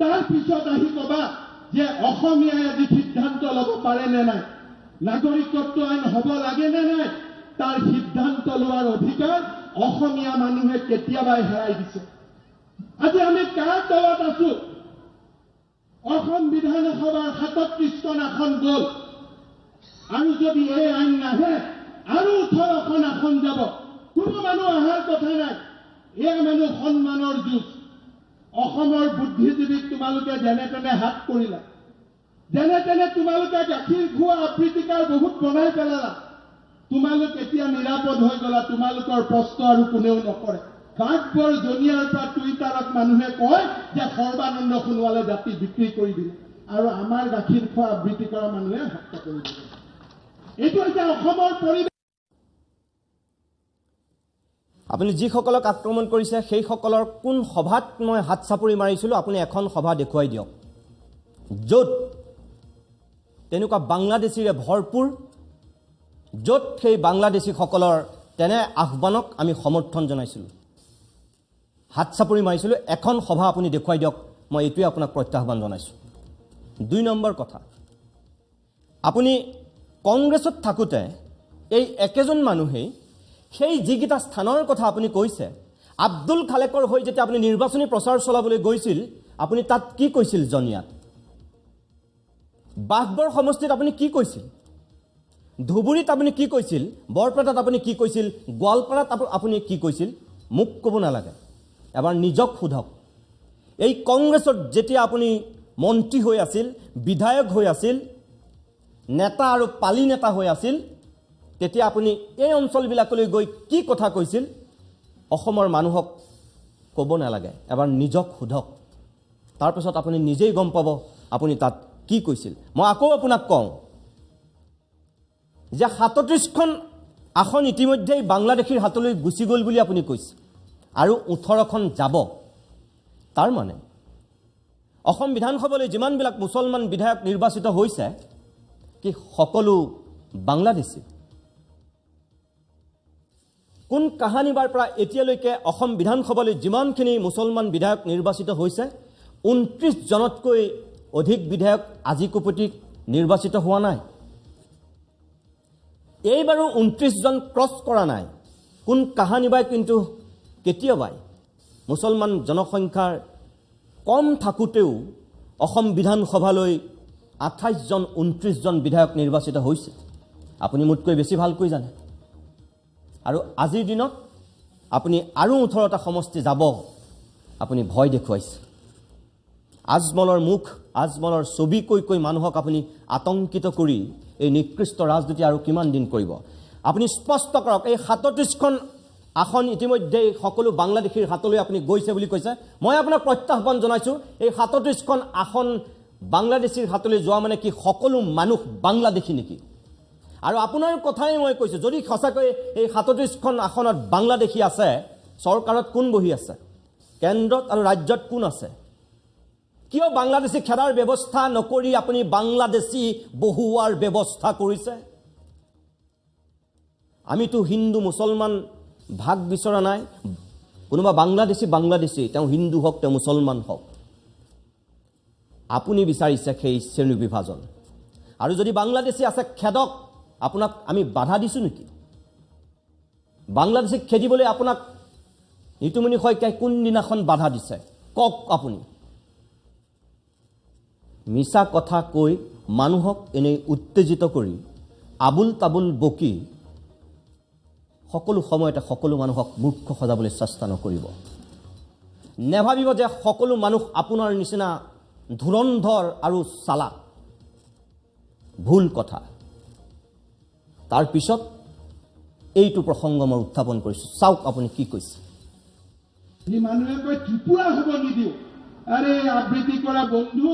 তাৰপিছত আহি ক'বা যে অসমীয়াই আজি সিদ্ধান্ত ল'ব পাৰে নে নাই, নাগৰিকত্ব আইন হ'ব লাগে নে নাই, তাৰ সিদ্ধান্ত লোৱাৰ অধিকাৰ অসমীয়া মানুহে কেতিয়াবাই হেৰাই দিছে। আজি আমি কাৰ তলত আছো? অসম বিধানসভাৰ 37খন আসন গ'ল, আৰু যদি এই আইন নাহে আৰু 18খন আসন যাব। কোনো মানুহ অহাৰ কথা নাই। এয়া মানুহ সন্মানৰ যুঁজ। অসমৰ বুদ্ধিজীৱীক তোমালোকে যেনে তেনে হাত কৰিলা, যেনে তেনে তোমালোকে গাখীৰ খোৱা আবৃত্তিকাৰ বহুত বনাই পেলালা, তোমালোক এতিয়া নিৰাপদ হৈ গ'লা, তোমালোকৰ প্ৰশ্ন আৰু কোনেও নকৰে। বাঘবৰ জনিয়াৰ পৰা টুইটাৰত মানুহে কয় যে সৰ্বানন্দ সোণোৱালে জাতি বিক্ৰী কৰি দিলে, আৰু আমাৰ গাখীৰ খোৱা আবৃত্তি কৰা মানুহে হত্যা কৰি দিলে। এইটো হৈছে অসমৰ পৰিৱেশ। আপুনি যিসকলক আক্ৰমণ কৰিছে সেইসকলৰ কোন সভাত মই হাত চাপৰি মাৰিছিলোঁ, আপুনি এখন সভা দেখুৱাই দিয়ক য'ত তেনেকুৱা বাংলাদেশীৰে ভৰপূৰ, য'ত সেই বাংলাদেশীসকলৰ তেনে আহ্বানক আমি সমৰ্থন জনাইছিলোঁ, হাত চাপৰি মাৰিছিলোঁ। এখন সভা আপুনি দেখুৱাই দিয়ক, মই এইটোৱে আপোনাক প্ৰত্যাহ্বান জনাইছোঁ। 2 নম্বৰ কথা, আপুনি কংগ্ৰেছত থাকোঁতে এই একেজন মানুহেই সেই যিকেইটা স্থানৰ কথা আপুনি কৈছে, আব্দুল খালেকৰ হৈ যেতিয়া আপুনি নিৰ্বাচনী প্ৰচাৰ চলাবলৈ গৈছিল, আপুনি তাত কি কৈছিল? জনিয়াত, বাঘবৰ সমষ্টিত আপুনি কি কৈছিল? ধুবুৰীত আপুনি কি কৈছিল? বৰপেটাত আপুনি কি কৈছিল? গোৱালপাৰাত আপুনি কি কৈছিল? মোক ক'ব নালাগে, এবাৰ নিজক সোধক। এই কংগ্ৰেছত যেতিয়া আপুনি মন্ত্ৰী হৈ আছিল, বিধায়ক হৈ আছিল, নেতা আৰু পালি নেতা হৈ আছিল, তেতিয়া আপুনি এই অঞ্চলবিলাকলৈ গৈ কি কথা কৈছিল অসমৰ মানুহক ক'ব নালাগে, এবাৰ নিজক সোধক। তাৰপিছত আপুনি নিজেই গম পাব আপুনি তাত কি কৈছিল। মই আকৌ আপোনাক কওঁ যে 37খন আসন ইতিমধ্যেই বাংলাদেশীৰ হাতলৈ গুচি গ'ল বুলি আপুনি কৈছে, আৰু 18খন যাব। তাৰ মানে অসম বিধানসভালৈ যিমানবিলাক মুছলমান বিধায়ক নিৰ্বাচিত হৈছে কি সকলো বাংলাদেশী? কোন কাহানিবাৰ পৰা এতিয়ালৈকে অসম বিধানসভালৈ যিমানখিনি মুছলমান বিধায়ক নিৰ্বাচিত হৈছে, 29 জনতকৈ অধিক বিধায়ক আজিকোপতি নিৰ্বাচিত হোৱা নাই। এইবাৰো 29 জন ক্ৰছ কৰা নাই। কোন কাহানিবাই কিন্তু কেতিয়াবাই মুছলমান জনসংখ্যাৰ কম থাকোঁতেও অসম বিধানসভালৈ 28 জন 29 জন বিধায়ক নিৰ্বাচিত হৈছে। আপুনি মোতকৈ বেছি ভালকৈ জানে। আৰু আজিৰ দিনত আপুনি আৰু 18টা সমষ্টি যাব, আপুনি ভয় দেখুৱাইছে। আজমলৰ মুখ, আজমলৰ ছবি কৈ কৈ মানুহক আপুনি আতংকিত কৰি এই নিকৃষ্ট ৰাজনীতি আৰু কিমান দিন কৰিব? আপুনি স্পষ্ট কৰক, এই 37খন আসন ইতিমধ্যেই সকলো বাংলাদেশীৰ হাতলৈ আপুনি গৈছে বুলি কৈছে। মই আপোনাক প্ৰত্যাহ্বান জনাইছোঁ, এই 37খন আসন বাংলাদেশীৰ হাতলৈ যোৱা মানে কি সকলো মানুহ বাংলাদেশী নেকি? আৰু আপোনাৰ কথাই মই কৈছোঁ, যদি সঁচাকৈ এই 37খন আসনত বাংলাদেশী আছে, চৰকাৰত কোন বহি আছে, কেন্দ্ৰত আৰু ৰাজ্যত কোন আছে? কিয় বাংলাদেশী খেদাৰ ব্যৱস্থা নকৰি আপুনি বাংলাদেশী বহুৱাৰ ব্যৱস্থা কৰিছে? আমিতো হিন্দু মুছলমান ভাগ বিচৰা নাই। কোনোবা বাংলাদেশী বাংলাদেশী, তেওঁ হিন্দু হওক, তেওঁ মুছলমান হওক, আপুনি বিচাৰিছে সেই শ্ৰেণী বিভাজন। আৰু যদি বাংলাদেশী আছে খেদক, আপোনাক আমি বাধা দিছোঁ নেকি? বাংলাদেশীক খেদিবলৈ আপোনাক নিতুমণি শইকীয়াই কোনদিনাখন বাধা দিছে কওক আপুনি? মিছা কথা কৈ মানুহক এনেই উত্তেজিত কৰি আবুল তাবুল বকি সকলো সময়তে সকলো মানুহক মূৰ্খ সজাবলৈ চেষ্টা নকৰিব। নেভাবিব যে সকলো মানুহ আপোনাৰ নিচিনা ধুৰন্ধৰ আৰু চালাক। ভুল কথা। তাৰপিছত এইটো প্ৰসংগ মই উত্থাপন কৰিছোঁ, চাওক আপুনি কি কৈছে। মানুহে কয় ত্ৰিপুৰা হ'ব নিদিওঁ। আৰে আবৃত্তি কৰা বন্ধু,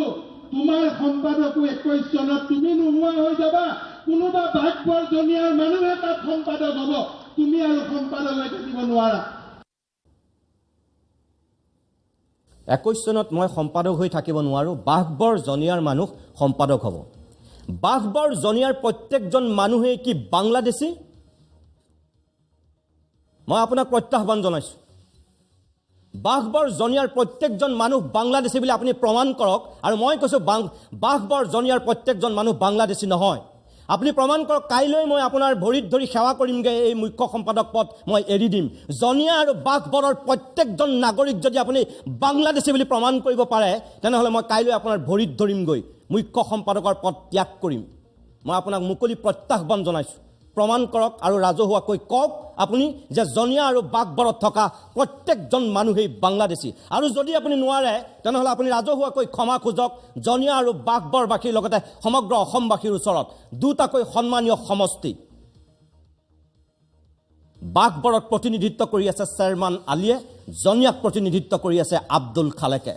তোমাৰ সম্পাদকো 21 চনত তুমি নোহোৱা হৈ যাবা, কোনোবা বাঘবৰ জনীয়াৰ মানুহে তাত সম্পাদক হ'ব, তুমি আৰু সম্পাদক হৈ থাকিব নোৱাৰা। 21 চনত মই সম্পাদক হৈ থাকিব নোৱাৰোঁ, বাঘবৰ জনীয়াৰ মানুহ সম্পাদক হ'ব। বাঘবৰ জনীয়াৰ প্ৰত্যেকজন মানুহেই কি বাংলাদেশী? মই আপোনাক প্ৰত্যাহ্বান জনাইছোঁ, বাঘবৰ জনীয়াৰ প্ৰত্যেকজন মানুহ বাংলাদেশী বুলি আপুনি প্ৰমাণ কৰক। আৰু মই কৈছোঁ বাঘবৰ জনীয়াৰ প্ৰত্যেকজন মানুহ বাংলাদেশী নহয়। আপুনি প্ৰমাণ কৰক, কাইলৈ মই আপোনাৰ ভৰিত ধৰি সেৱা কৰিমগৈ, এই মুখ্য সম্পাদক পদ মই এৰি দিম। জনীয়া আৰু বাঘবৰৰ প্ৰত্যেকজন নাগৰিক যদি আপুনি বাংলাদেশী বুলি প্ৰমাণ কৰিব পাৰে, তেনেহ'লে মই কাইলৈ আপোনাৰ ভৰিত ধৰিমগৈ, মুখ্য সম্পাদকৰ পদ ত্যাগ কৰিম। মই আপোনাক মুকলি প্ৰত্যাহ্বান জনাইছোঁ, প্ৰমাণ কৰক আৰু ৰাজহুৱাকৈ কওক আপুনি যে জনীয়া আৰু বাঘবৰত থকা প্ৰত্যেকজন মানুহেই বাংলাদেশী। আৰু যদি আপুনি নোৱাৰে, তেনেহ'লে আপুনি ৰাজহুৱাকৈ ক্ষমা খোজক জনীয়া আৰু বাঘবৰবাসীৰ লগতে সমগ্ৰ অসমবাসীৰ ওচৰত। দুটাকৈ সন্মানীয় সমষ্টি বাঘবৰত প্ৰতিনিধিত্ব কৰি আছে শ্বেৰমান আলীয়ে, জনীয়াক প্ৰতিনিধিত্ব কৰি আছে আব্দুল খালেকে।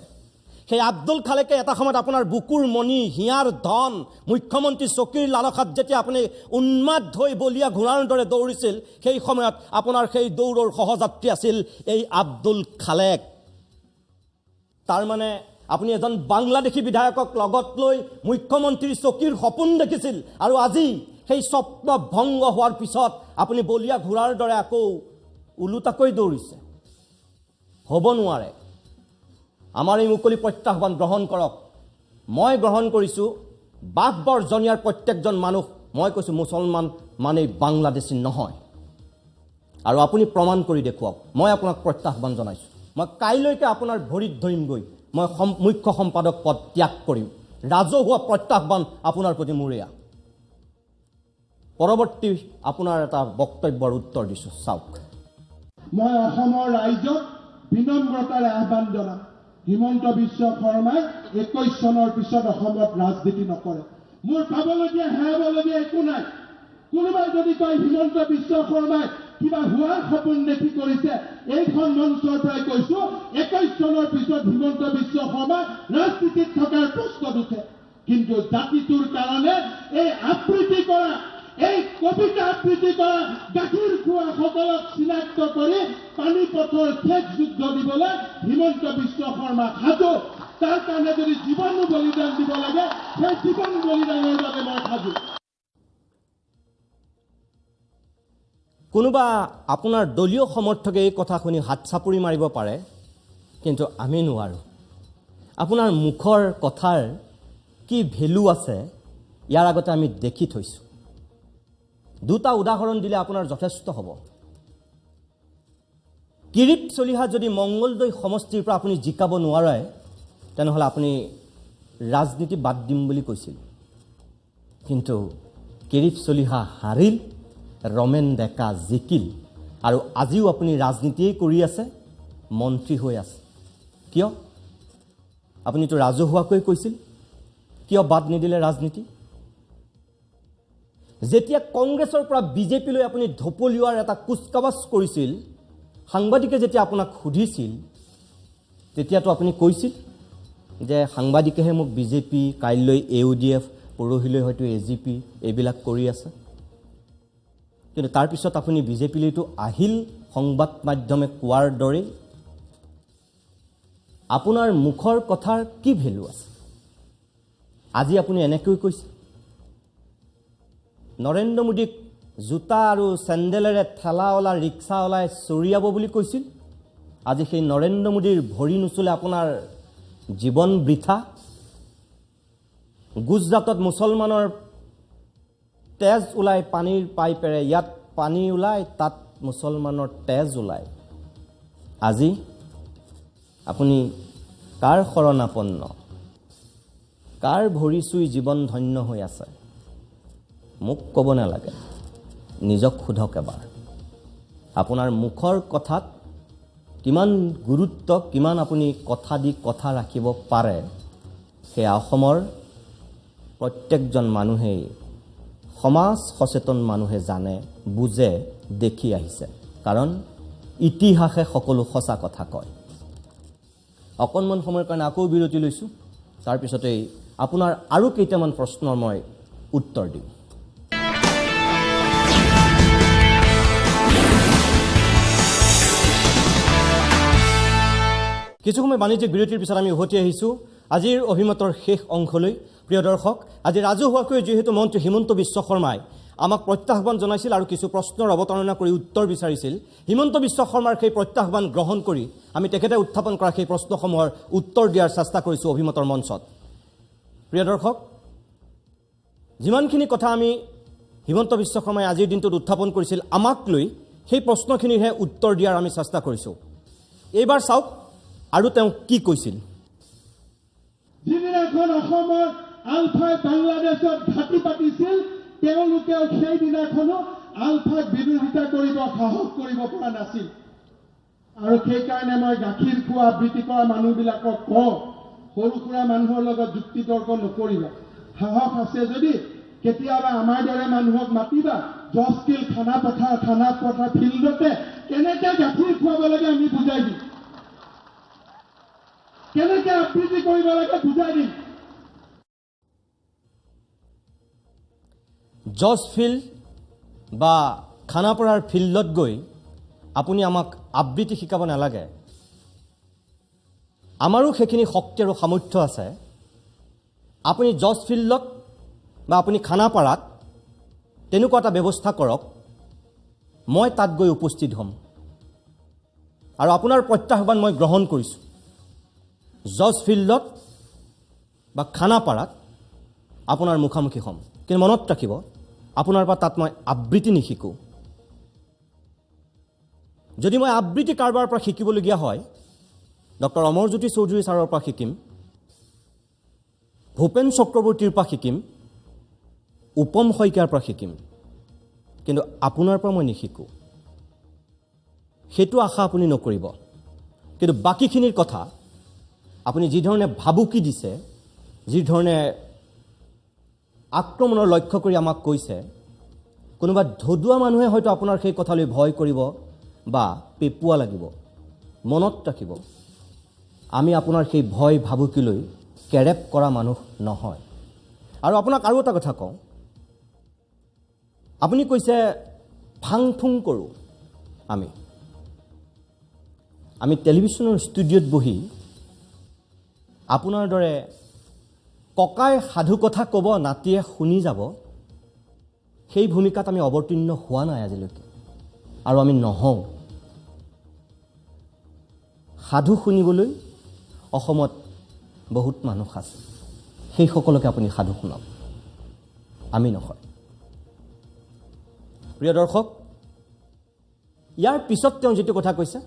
সেই আব্দুল খালেকে এটা সময়ত আপোনাৰ বুকুৰ মণি, হিয়াৰ ধন, মুখ্যমন্ত্ৰী চকীৰ লালসাত যেতিয়া আপুনি উন্মাদ হৈ বলীয়া ঘোঁৰাৰ দৰে দৌৰিছিল, সেই সময়ত আপোনাৰ সেই দৌৰৰ সহযাত্ৰী আছিল এই আব্দুল খালেক। তাৰমানে আপুনি এজন বাংলাদেশী বিধায়কক লগত লৈ মুখ্যমন্ত্ৰীৰ চকীৰ সপোন দেখিছিল, আৰু আজি সেই স্বপ্ন ভংগ হোৱাৰ পিছত আপুনি বলীয়া ঘোঁৰাৰ দৰে আকৌ ওলোটাকৈ দৌৰিছে। হ'ব নোৱাৰে। আমাৰ এই মুকলি প্ৰত্যাহ্বান গ্ৰহণ কৰক। মই গ্ৰহণ কৰিছোঁ, বাঘবৰ জনীয়াৰ প্ৰত্যেকজন মানুহ, মই কৈছোঁ মুছলমান মানেই বাংলাদেশী নহয়। আৰু আপুনি প্ৰমাণ কৰি দেখুৱাওক। মই আপোনাক প্ৰত্যাহ্বান জনাইছোঁ, মই কাইলৈকে আপোনাৰ ভৰিত ধৰিমগৈ, মই মুখ্য সম্পাদক পদ ত্যাগ কৰিম। ৰাজহুৱা প্ৰত্যাহ্বান আপোনাৰ প্ৰতি মোৰ এয়া। পৰৱৰ্তী আপোনাৰ এটা বক্তব্যৰ উত্তৰ দিছোঁ, চাওক। মই অসমৰ ৰাইজক বিনম্ৰতাৰে আহ্বান জনাম, হিমন্ত বিশ্ব শৰ্মাই 21 চনৰ পিছত অসমত ৰাজনীতি নকৰে। মোৰ পাবলগীয়া হেৰাবলগীয়া একো নাই। কোনোবাই যদি কয় হিমন্ত বিশ্ব শৰ্মাই কিবা হোৱাৰ সপোন দেখি কৰিছে, এইখন মঞ্চৰ পৰাই কৈছো, 21 চনৰ পিছত হিমন্ত বিশ্ব শৰ্মা ৰাজনীতিত থকাৰ প্ৰশ্ন উঠে। কিন্তু জাতিটোৰ কাৰণে এই আবৃত্তি কৰা, এই কবিতা আবৃত্তি কৰা গাখীৰ খোৱা সকলক চিনাক্ত কৰি পানীপথৰ শেষ যুদ্ধ দিবলৈ হিমন্ত বিশ্ব শৰ্মা সাজু। তাৰ কাৰণে যদি জীৱনো বলিদান দিব লাগে, সেই জীৱন বলিদানৰ বাবে মই সাজু। কোনোবা আপোনাৰ দলীয় সমৰ্থকে এই কথা শুনি হাত চাপৰি মাৰিব পাৰে, কিন্তু আমি নোৱাৰোঁ। আপোনাৰ মুখৰ কথাৰ কি ভেলু আছে ইয়াৰ আগতে আমি দেখি থৈছোঁ। দুটা উদাহৰণ দিলে আপোনাৰ যথেষ্ট হ'ব। কিৰিট চলিহা যদি মংগলদৈ সমষ্টিৰ পৰা আপুনি জিকাব নোৱাৰে, তেনেহ'লে আপুনি ৰাজনীতি বাদ দিম বুলি কৈছিল। কিন্তু কিৰিট চলিহা হাৰিল, ৰমেন ডেকা জিকিল, আৰু আজিও আপুনি ৰাজনীতিয়েই কৰি আছে, মন্ত্ৰী হৈ আছে। কিয়? আপুনিতো ৰাজহুৱাকৈ কৈছিল, কিয় বাদ নিদিলে ৰাজনীতি? যেতিয়া কংগ্ৰেছৰ পৰা বিজেপিলৈ আপুনি ঢপলিওৱাৰ এটা কুচকাৱাজ কৰিছিল, সাংবাদিকে যেতিয়া আপোনাক সুধিছিল, তেতিয়াতো আপুনি কৈছিল যে সাংবাদিকেহে মোক বিজেপি, কাইলৈ এ ইউ ডি এফ, পৰহিলৈ হয়তো এ জি পি এইবিলাক কৰি আছে। কিন্তু তাৰপিছত আপুনি বিজেপিলৈতো আহিল সংবাদ মাধ্যমে কোৱাৰ দৰেই। আপোনাৰ মুখৰ কথাৰ কি ভেলু আছে? আজি আপুনি এনেকৈ কৈছে, নৰেন্দ্ৰ মোদীক জোতা আৰু চেণ্ডেলেৰে ঠেলাৱালা ৰিক্সাৱালাই চৰিয়াব বুলি কৈছিল। আজি সেই নৰেন্দ্ৰ মোদীৰ ভৰি নুচুলে আপোনাৰ জীৱন বৃথা। গুজৰাটত মুছলমানৰ তেজ ওলাই পানীৰ পাইপেৰে, ইয়াত পানী ওলায়, তাত মুছলমানৰ তেজ ওলায়। আজি আপুনি কাৰ শৰণাপন্ন, কাৰ ভৰি চুই জীৱন ধন্য হৈ আছে? মোক ক'ব নালাগে, নিজক সোধক এবাৰ। আপোনাৰ মুখৰ কথাত কিমান গুৰুত্ব, কিমান আপুনি কথা দি কথা ৰাখিব পাৰে, সেয়া অসমৰ প্ৰত্যেকজন মানুহেই, সমাজ সচেতন মানুহে জানে, বুজে, দেখি আহিছে। কাৰণ ইতিহাসে সকলো সঁচা কথা কয়। অকণমান সময়ৰ কাৰণে আকৌ বিৰতি লৈছোঁ, তাৰপিছতেই আপোনাৰ আৰু কেইটামান প্ৰশ্নৰ মই উত্তৰ দিম। কিছু সময় বাণিজ্যিক বিৰতিৰ পিছত আমি উভতি আহিছোঁ আজিৰ অভিমতৰ শেষ অংশলৈ। প্ৰিয় দৰ্শক, আজি ৰাজহুৱাকৈ যিহেতু মন্ত্ৰী হিমন্ত বিশ্ব শৰ্মাই আমাক প্ৰত্যাহ্বান জনাইছিল আৰু কিছু প্ৰশ্নৰ অৱতাৰণা কৰি উত্তৰ বিচাৰিছিল, হিমন্ত বিশ্ব শৰ্মাৰ সেই প্ৰত্যাহ্বান গ্ৰহণ কৰি আমি তেখেতে উত্থাপন কৰা সেই প্ৰশ্নসমূহৰ উত্তৰ দিয়াৰ চেষ্টা কৰিছোঁ অভিমতৰ মঞ্চত। প্ৰিয় দৰ্শক, যিমানখিনি কথা আমি হিমন্ত বিশ্ব শৰ্মাই আজিৰ দিনটোত উত্থাপন কৰিছিল আমাক লৈ, সেই প্ৰশ্নখিনিৰহে উত্তৰ দিয়াৰ আমি চেষ্টা কৰিছোঁ। এইবাৰ চাওক আৰু তেওঁ কি কৈছিল। যিদিনাখন অসমৰ আলফাই বাংলাদেশত ঘাটি পাতিছিল, তেওঁলোকেও সেইদিনাখনো আলফাক বিৰোধিতা কৰিব সাহস কৰিব পৰা নাছিল। আৰু সেইকাৰণে মই গাখীৰ খোৱা আবৃত্তি কৰা মানুহবিলাকক কওঁ, সৰু সুৰা মানুহৰ লগত যুক্তি তৰ্ক নকৰিবা। সাহস আছে যদি কেতিয়াবা আমাৰ দৰে মানুহক মাতিবা, জজকিল খানাপথাৰ ফিল্ডতে কেনেকৈ গাখীৰ খুৱাব লাগে আমি বুজাই দিম, কেনেকৈ আবৃত্তি কৰিব লাগে বুজাই দিম। জজ ফিল্ড বা খানাপাৰাৰ ফিল্ডত গৈ আপুনি আমাক আবৃত্তি শিকাব নালাগে। আমাৰো সেইখিনি শক্তি আৰু সামৰ্থ্য আছে। আপুনি জজ ফিল্ডত বা আপুনি খানাপাৰাত তেনেকুৱা এটা ব্যৱস্থা কৰক, মই তাত গৈ উপস্থিত হ'ম আৰু আপোনাৰ প্ৰত্যাহ্বান মই গ্ৰহণ কৰিছোঁ। জজ ফিল্ডত বা খানাপাৰাত আপোনাৰ মুখামুখি হ'ম, কিন্তু মনত ৰাখিব আপোনাৰ পৰা তাত মই আবৃত্তি নিশিকোঁ। যদি মই আবৃত্তি কাৰোবাৰ পৰা শিকিবলগীয়া হয়, ডক্টৰ অমৰজ্যোতি চৌধুৰী ছাৰৰ পৰা শিকিম, ভূপেন চক্ৰৱৰ্তীৰ পৰা শিকিম, উপম শইকীয়াৰ পৰা শিকিম, কিন্তু আপোনাৰ পৰা মই নিশিকোঁ। সেইটো আশা আপুনি নকৰিব। কিন্তু বাকীখিনিৰ কথা আপুনি যিধৰণে ভাবুকি দিছে, যিধৰণে আক্ৰমণৰ লক্ষ্য কৰি আমাক কৈছে, কোনোবা ধদুৱা মানুহে হয়তো আপোনাৰ সেই কথালৈ ভয় কৰিব বা পেপুৱা লাগিব। মনত ৰাখিব, আমি আপোনাৰ সেই ভয় ভাবুকিলৈ কেৰেপ কৰা মানুহ নহয়। আৰু আপোনাক আৰু এটা কথা কওঁ, আপুনি কৈছে ভাং ফুং কৰোঁ আমি, আমি টেলিভিশ্যনৰ ষ্টুডিঅ'ত বহি আপোনাৰ দৰে ককাই সাধু কথা ক'ব, নাতিয়ে শুনি যাব, সেই ভূমিকাত আমি অৱতীৰ্ণ হোৱা নাই আজিলৈকে, আৰু আমি নহওঁ। সাধু শুনিবলৈ অসমত বহুত মানুহ আছে, সেইসকলকে আপুনি সাধু শুনাওক, আমি নহয়। প্ৰিয় দৰ্শক, ইয়াৰ পিছত তেওঁ যিটো কথা কৈছে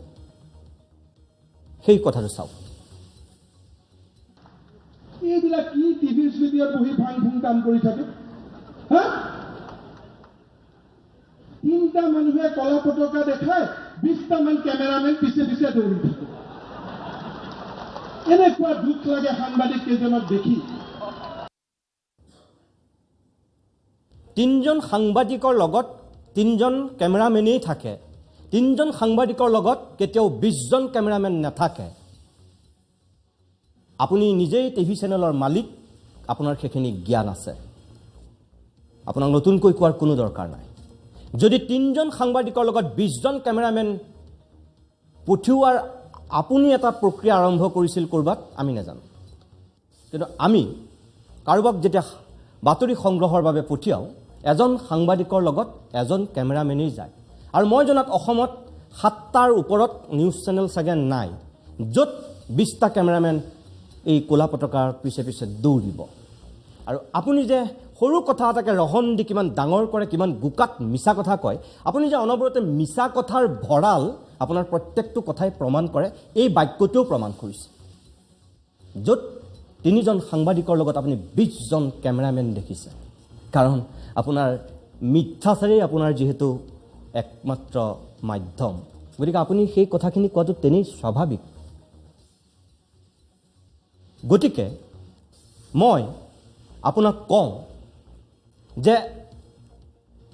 সেই কথাটো চাওক। এইবিলাক কি টিভি ষ্টুডিঅ'ত বহি ভাং ফুং কাম কৰি থাকে? হা, তিনিটা মানুহে কলা পতাকা দেখায়, 20টামান কেমেৰামেন পিছে পিছে দৌৰি থাকে। এনেকুৱা দুখ লাগে সাংবাদিক কেইজনক দেখি। তিনিজন সাংবাদিকৰ লগত তিনিজন কেমেৰামেনেই থাকে, তিনিজন সাংবাদিকৰ লগত কেতিয়াও 20জন কেমেৰামেন নাথাকে। আপুনি নিজেই টিভি চেনেলৰ মালিক, আপোনাৰ সেইখিনি জ্ঞান আছে, আপোনাক নতুনকৈ কোৱাৰ কোনো দৰকাৰ নাই। যদি তিনিজন সাংবাদিকৰ লগত 20জন কেমেৰামেন পঠিওৱাৰ আপুনি এটা প্ৰক্ৰিয়া আৰম্ভ কৰিছিল ক'ৰবাত, আমি নাজানো, কিন্তু আমি কাৰোবাক যেতিয়া বাতৰি সংগ্ৰহৰ বাবে পঠিয়াওঁ, এজন সাংবাদিকৰ লগত এজন কেমেৰামেনেই যায়। আৰু মই জনাত অসমত 7টাৰ ওপৰত নিউজ চেনেল চাগে নাই য'ত 20টা কেমেৰামেন এই ক'লা পতাকাৰ পিছে পিছে দৌৰিব। আৰু আপুনি যে সৰু কথা এটাকে ৰহন দি কিমান ডাঙৰ কৰে, কিমান গোকাত মিছা কথা কয়, আপুনি যে অনবৰতে মিছা কথাৰ ভঁৰাল, আপোনাৰ প্ৰত্যেকটো কথাই প্ৰমাণ কৰে, এই বাক্যটোও প্ৰমাণ কৰিছে। য'ত তিনিজন সাংবাদিকৰ লগত আপুনি 20জন কেমেৰামেন দেখিছে, কাৰণ আপোনাৰ মিথ্যাচাৰেই আপোনাৰ যিহেতু একমাত্ৰ মাধ্যম, গতিকে আপুনি সেই কথাখিনি কোৱাটো তেনেই স্বাভাৱিক। গতিকে মই আপোনাক কওঁ যে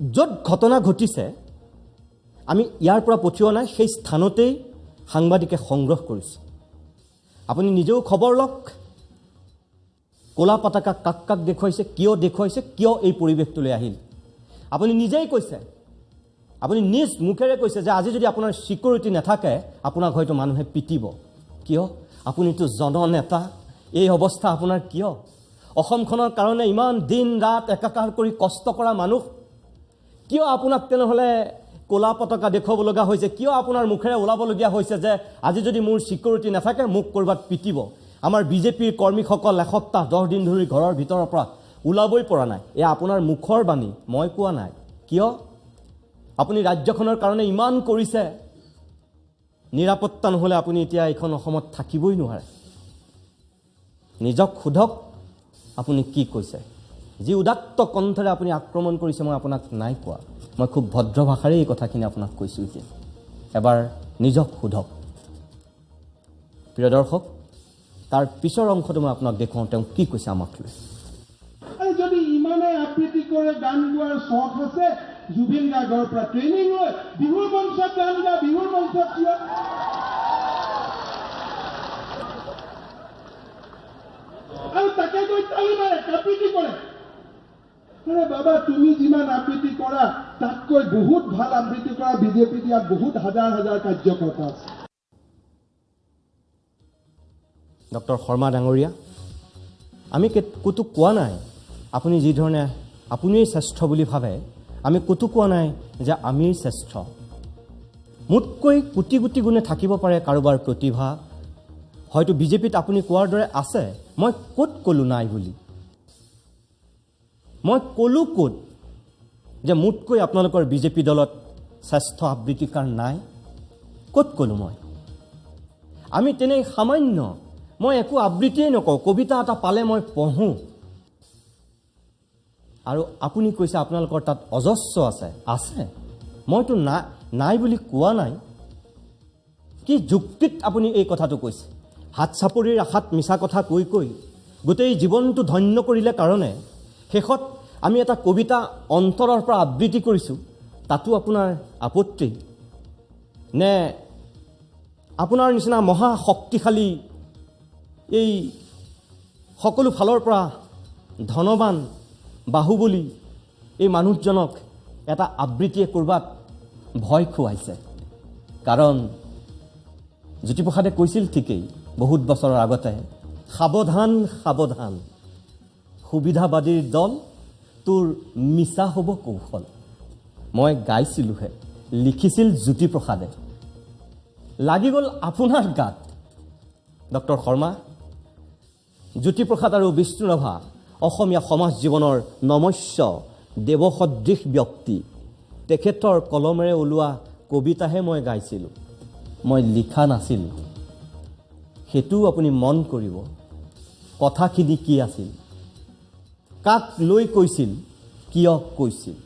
য'ত ঘটনা ঘটিছে আমি ইয়াৰ পৰা পঠিওৱা নাই, সেই স্থানতেই সাংবাদিকে সংগ্ৰহ কৰিছে। আপুনি নিজেও খবৰ লওক, ক'লা পতাকা কাক কাক দেখুৱাইছে, কিয় দেখুৱাইছে, কিয় এই পৰিৱেশটোলৈ আহিল। আপুনি নিজেই কৈছে, আপুনি নিজ মুখেৰে কৈছে যে আজি যদি আপোনাৰ ছিকিউৰিটি নাথাকে আপোনাক হয়তো মানুহে পিটিব। কিয়? আপুনিতো জননেতা, এই অৱস্থা আপোনাৰ কিয়? অসমখনৰ কাৰণে ইমান দিন ৰাত একাকাৰ কৰি কষ্ট কৰা মানুহ, কিয় আপোনাক তেনেহ'লে ক'লা পতাকা দেখুৱাব লগা হৈছে? কিয় আপোনাৰ মুখেৰে ওলাবলগীয়া হৈছে যে আজি যদি মোৰ ছিকিউৰিটি নাথাকে মোক ক'ৰবাত পিটিব? আমাৰ বিজেপিৰ কৰ্মীসকল এসপ্তাহ 10 দিন ধৰি ঘৰৰ ভিতৰৰ পৰা ওলাবই পৰা নাই। এয়া আপোনাৰ মুখৰ বাণী, মই কোৱা নাই। কিয় আপুনি ৰাজ্যখনৰ কাৰণে ইমান কৰিছে? নিৰাপত্তা নহ'লে আপুনি এতিয়া এইখন অসমত থাকিবই নোৱাৰে। নিজক সোধক আপুনি কি কৈছে। যি উদাত্ত কণ্ঠেৰে আপুনি আক্ৰমণ কৰিছে, মই আপোনাক নাই কোৱা, মই খুব ভদ্ৰ ভাষাৰে এই কথাখিনি আপোনাক কৈছোঁ। এতিয়া এবাৰ নিজক সোধক। প্ৰিয় দৰ্শক, তাৰ পিছৰ অংশটো মই আপোনাক দেখুৱাওঁ তেওঁ কি কৈছে আমাক লৈ। আৰু যদি ইমানে আবৃত্তি কৰে, গান গোৱাৰ চখ আছে, জুবিন গাৰ্গৰ পৰা ট্ৰেইনিং লৈ বিহুৰ মঞ্চত গান গা, বিহুৰ মঞ্চত কিয়? আৰু তাকে গৈ তালি মাৰে, আবৃত্তি কৰে। আৰে বাবা, তুমি যিমান আবৃত্তি কৰা তাতকৈ বহুত ভাল আবৃত্তি কৰা বিজেপিত ইয়াত বহুত হাজাৰ হাজাৰ কাৰ্যকৰ্তা আছে। ডক্টৰ শৰ্মা ডাঙৰীয়া, আমি ক'তো কোৱা নাই আপুনি যিধৰণে আপুনিয়েই শ্ৰেষ্ঠ বুলি ভাবে, আমি ক'তো কোৱা নাই যে আমিয়েই শ্ৰেষ্ঠ। মোতকৈ কোটি কোটি গুণে থাকিব পাৰে কাৰোবাৰ প্ৰতিভা, হয়তো বিজেপিত আপুনি কোৱাৰ দৰে আছে। মই ক'ত ক'লোঁ নাই বুলি? মই ক'লোঁ ক'ত যে মোতকৈ আপোনালোকৰ বিজেপি দলত শ্ৰেষ্ঠ আবৃত্তিকাৰ নাই? ক'ত ক'লোঁ মই? আমি তেনে সামান্য, মই একো আবৃত্তিয়েই নকওঁ, কবিতা এটা পালে মই পঢ়োঁ। আৰু আপুনি কৈছে আপোনালোকৰ তাত অজস্ৰ আছে। আছে, মইতো নাই বুলি কোৱা নাই। কি যুক্তিত আপুনি এই কথাটো কৈছে? হাত চাপৰিৰ আশাত মিছা কথা কৈ কৈ গোটেই জীৱনটো ধন্য কৰিলে কাৰণে শেষত আমি এটা কবিতা অন্তৰৰ পৰা আবৃত্তি কৰিছোঁ, তাতো আপোনাৰ আপত্তি নে? আপোনাৰ নিচিনা মহা শক্তিশালী, এই সকলো ফালৰ পৰা ধনৱান বাহুবলী এই মানুহজনক এটা আবৃত্তিয়ে ক'ৰবাত ভয় খুৱাইছে। কাৰণ জ্যোতিপ্ৰসাদে কৈছিল ঠিকেই বহুত বছৰৰ আগতে, সাৱধান সাৱধান, সুবিধাবাদীৰ দল, তোৰ মিছা হ'ব কৌশল। মই গাইছিলোঁহে, লিখিছিল জ্যোতিপ্ৰসাদে, লাগি গ'ল আপোনাৰ গাত। ডক্টৰ শৰ্মা, জ্যোতিপ্ৰসাদ আৰু বিষ্ণু ৰাভা অসমীয়া সমাজ জীৱনৰ নমস্য দেৱসদৃশ ব্যক্তি। তেখেতৰ কলমেৰে ওলোৱা কবিতাহে মই গাইছিলোঁ, মই লিখা নাছিলোঁ। সেইটোও আপুনি মন কৰিব, কথাখিনি কি আছিল, কাক লৈ কৈছিল, কিয় কৈছিল।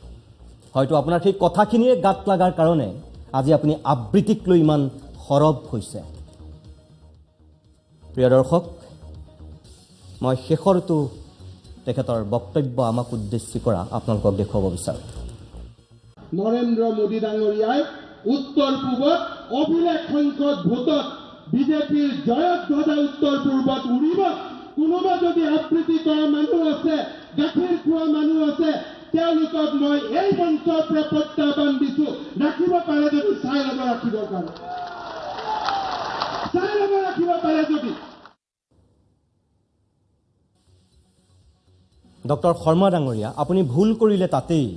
হয়তো আপোনাৰ সেই কথাখিনিয়ে গাত লগাৰ কাৰণে আজি আপুনি আবৃত্তিক লৈ ইমান সৰব হৈছে। প্ৰিয় দৰ্শক, মই শেষৰটো তেখেতৰ বক্তব্য আমাক উদ্দেশ্যি কৰা আপোনালোকক দেখুৱাব বিচাৰোঁ। নৰেন্দ্ৰ মোদী ডাঙৰীয়াই উত্তৰ পূবত অভিলেখ সংখ্যক ভোটত বিজেপিৰ জয়ধ্বজা উত্তৰ পূৰ্বত উৰিব। কোনোবা যদি আবৃত্তি কৰা মানুহ আছে, গাখীৰ খোৱা মানুহ আছে, তেওঁলোকক মই এই মঞ্চৰ পৰা প্ৰত্যাহ্বান দিছোঁ, ৰাখিব পাৰে যদি চাই ল'ব, ৰাখিবৰ কাৰণে চাই ল'ব, ৰাখিব পাৰে যদি। ডক্টৰ শৰ্মা ডাঙৰীয়া, আপুনি ভুল কৰিলে তাতেই।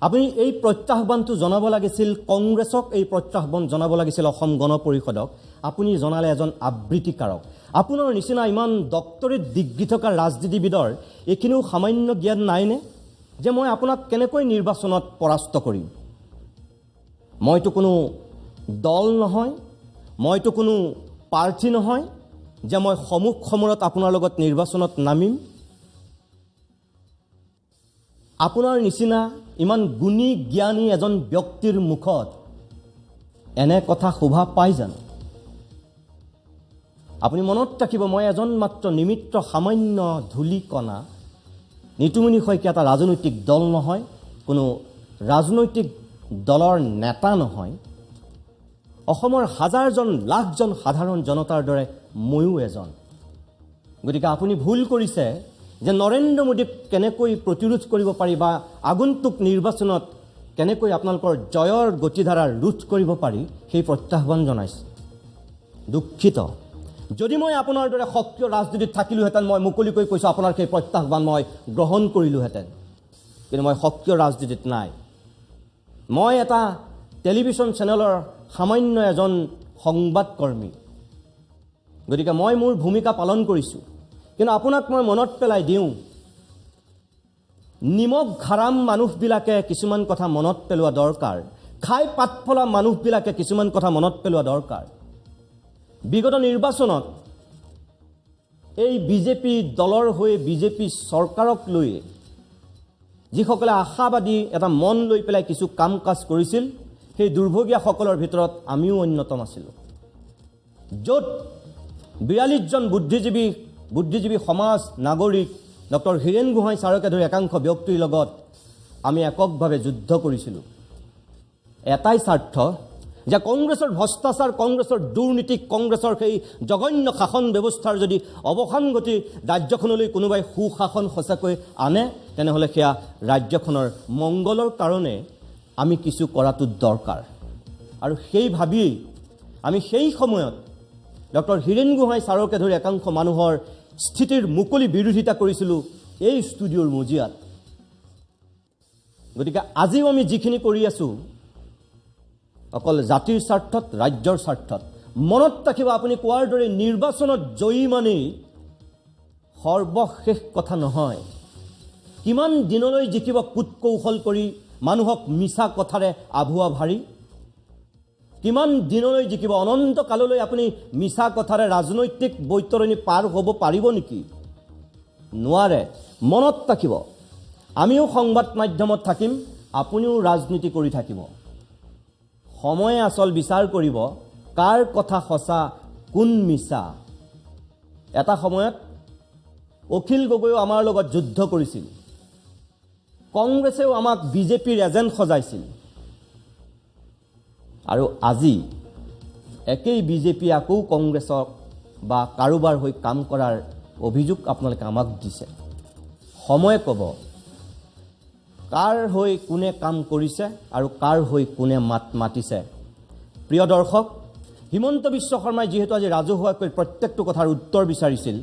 আপুনি এই প্ৰত্যাহ্বানটো জনাব লাগিছিল কংগ্ৰেছক, এই প্ৰত্যাহ্বান জনাব লাগিছিল অসম গণ পৰিষদক। আপুনি জনালে এজন আবৃত্তিকাৰক। আপোনাৰ নিচিনা ইমান ডক্টৰেট ডিগ্ৰী থকা ৰাজনীতিবিদৰ এইখিনিও সামান্য জ্ঞান নাইনে যে মই আপোনাক কেনেকৈ নিৰ্বাচনত পৰাস্ত কৰিম? মইতো কোনো দল নহয়, মইতো কোনো প্ৰাৰ্থী নহয় যে মই সমুখ সমৰত আপোনাৰ লগত নিৰ্বাচনত নামিম। আপোনাৰ নিচিনা ইমান গুণী জ্ঞানী এজন ব্যক্তিৰ মুখত এনে কথা শোভা পাই জানো? আপুনি মনত ৰাখিব, মই এজন মাত্ৰ নিমিত্ত সামান্য ধূলিকণা। নিতুমণি শইকীয়া এটা ৰাজনৈতিক দল নহয়, কোনো ৰাজনৈতিক দলৰ নেতা নহয়। অসমৰ হাজাৰজন লাখজন সাধাৰণ জনতাৰ দৰে ময়ো এজন। গতিকে আপুনি ভুল কৰিছে যে নৰেন্দ্ৰ মোদীক কেনেকৈ প্ৰতিৰোধ কৰিব পাৰি বা আগন্তুক নিৰ্বাচনত কেনেকৈ আপোনালোকৰ জয়ৰ গতিধাৰা ৰোধ কৰিব পাৰি, সেই প্ৰত্যাহ্বান জনাইছে। দুখিত, যদি মই আপোনাৰ দৰে সক্ৰিয় ৰাজনীতিত থাকিলোহেঁতেন, মই মুকলিকৈ কৈছোঁ আপোনাৰ সেই প্ৰত্যাহ্বান মই গ্ৰহণ কৰিলোহেঁতেন। কিন্তু মই সক্ৰিয় ৰাজনীতিত নাই। মই এটা টেলিভিশ্যন চেনেলৰ সামান্য এজন সংবাদকৰ্মী। গতিকে মই মোৰ ভূমিকা পালন কৰিছোঁ। কিন্তু আপোনাক মই মনত পেলাই দিওঁ, নিমখ হাৰাম মানুহবিলাকে কিছুমান কথা মনত পেলোৱা দৰকাৰ, খাই পাত ফলা মানুহবিলাকে কিছুমান কথা মনত পেলোৱা দৰকাৰ। বিগত নিৰ্বাচনত এই বিজেপি দলৰ হৈ বিজেপি চৰকাৰক লৈ যিসকলে আশাবাদী এটা মন লৈ পেলাই কিছু কাম কাজ কৰিছিল, সেই দুৰ্ভগীয়াসকলৰ ভিতৰত আমিও অন্যতম আছিলোঁ। য'ত ৪২জন বুদ্ধিজীৱী সমাজ নাগৰিক ডক্টৰ হীৰেণ গোহাঁই ছাৰকে ধৰি একাংশ ব্যক্তিৰ লগত আমি এককভাৱে যুদ্ধ কৰিছিলোঁ। এটাই স্বাৰ্থ যে কংগ্ৰেছৰ ভ্ৰষ্টাচাৰ, কংগ্ৰেছৰ দুৰ্নীতি, কংগ্ৰেছৰ সেই জঘন্য শাসন ব্যৱস্থাৰ যদি অৱসান ঘটি ৰাজ্যখনলৈ কোনোবাই সুশাসন সঁচাকৈ আনে, তেনেহ'লে সেয়া ৰাজ্যখনৰ মংগলৰ কাৰণে আমি কিছু কৰাটো দৰকাৰ। আৰু সেই ভাবিয়েই আমি সেই সময়ত ডক্টৰ হীৰেণ গোহাঁই ছাৰকে ধৰি একাংশ মানুহৰ স্থিতিৰ মুকলি বিৰোধিতা কৰিছিলোঁ এই ষ্টুডিঅ'ৰ মজিয়াত। গতিকে আজিও আমি যিখিনি কৰি আছোঁ অকল জাতিৰ স্বাৰ্থত, ৰাজ্যৰ স্বাৰ্থত। মনত ৰাখিব, আপুনি কোৱাৰ দৰে নিৰ্বাচনত জয়ী মানেই সৰ্বশেষ কথা নহয়। কিমান দিনলৈ জিকিব কূট কৌশল কৰি মানুহক মিছা কথাৰে আভুৱা ভাৰি? কিমান দিনলৈ জিকিব? অনন্ত কাললৈ আপুনি মিছা কথাৰে ৰাজনৈতিক বৈতৰণি পাৰ হ'ব পাৰিব নেকি? নোৱাৰে। মনত ৰাখিব, আমিও সংবাদ মাধ্যমত থাকিম, আপুনিও ৰাজনীতি কৰি থাকিব। সময়ে আচল বিচাৰ কৰিব কাৰ কথা সঁচা, কোন মিছা। এটা সময়ত অখিল গগৈও আমাৰ লগত যুদ্ধ কৰিছিল, কংগ্ৰেছেও আমাক বিজেপিৰ এজেণ্ট সজাইছিল, আৰু আজি একেই বিজেপি আকৌ কংগ্ৰেছক বা কাৰোবাৰ হৈ কাম কৰাৰ অভিযোগ আপোনালোকে আমাক দিছে। সময়ে ক'ব কাৰ হৈ কোনে কাম কৰিছে আৰু কাৰ হৈ কোনে মাত মাতিছে। প্ৰিয় দৰ্শক, হিমন্ত বিশ্ব শৰ্মাই যিহেতু আজি ৰাজহুৱাকৈ প্ৰত্যেকটো কথাৰ উত্তৰ বিচাৰিছিল,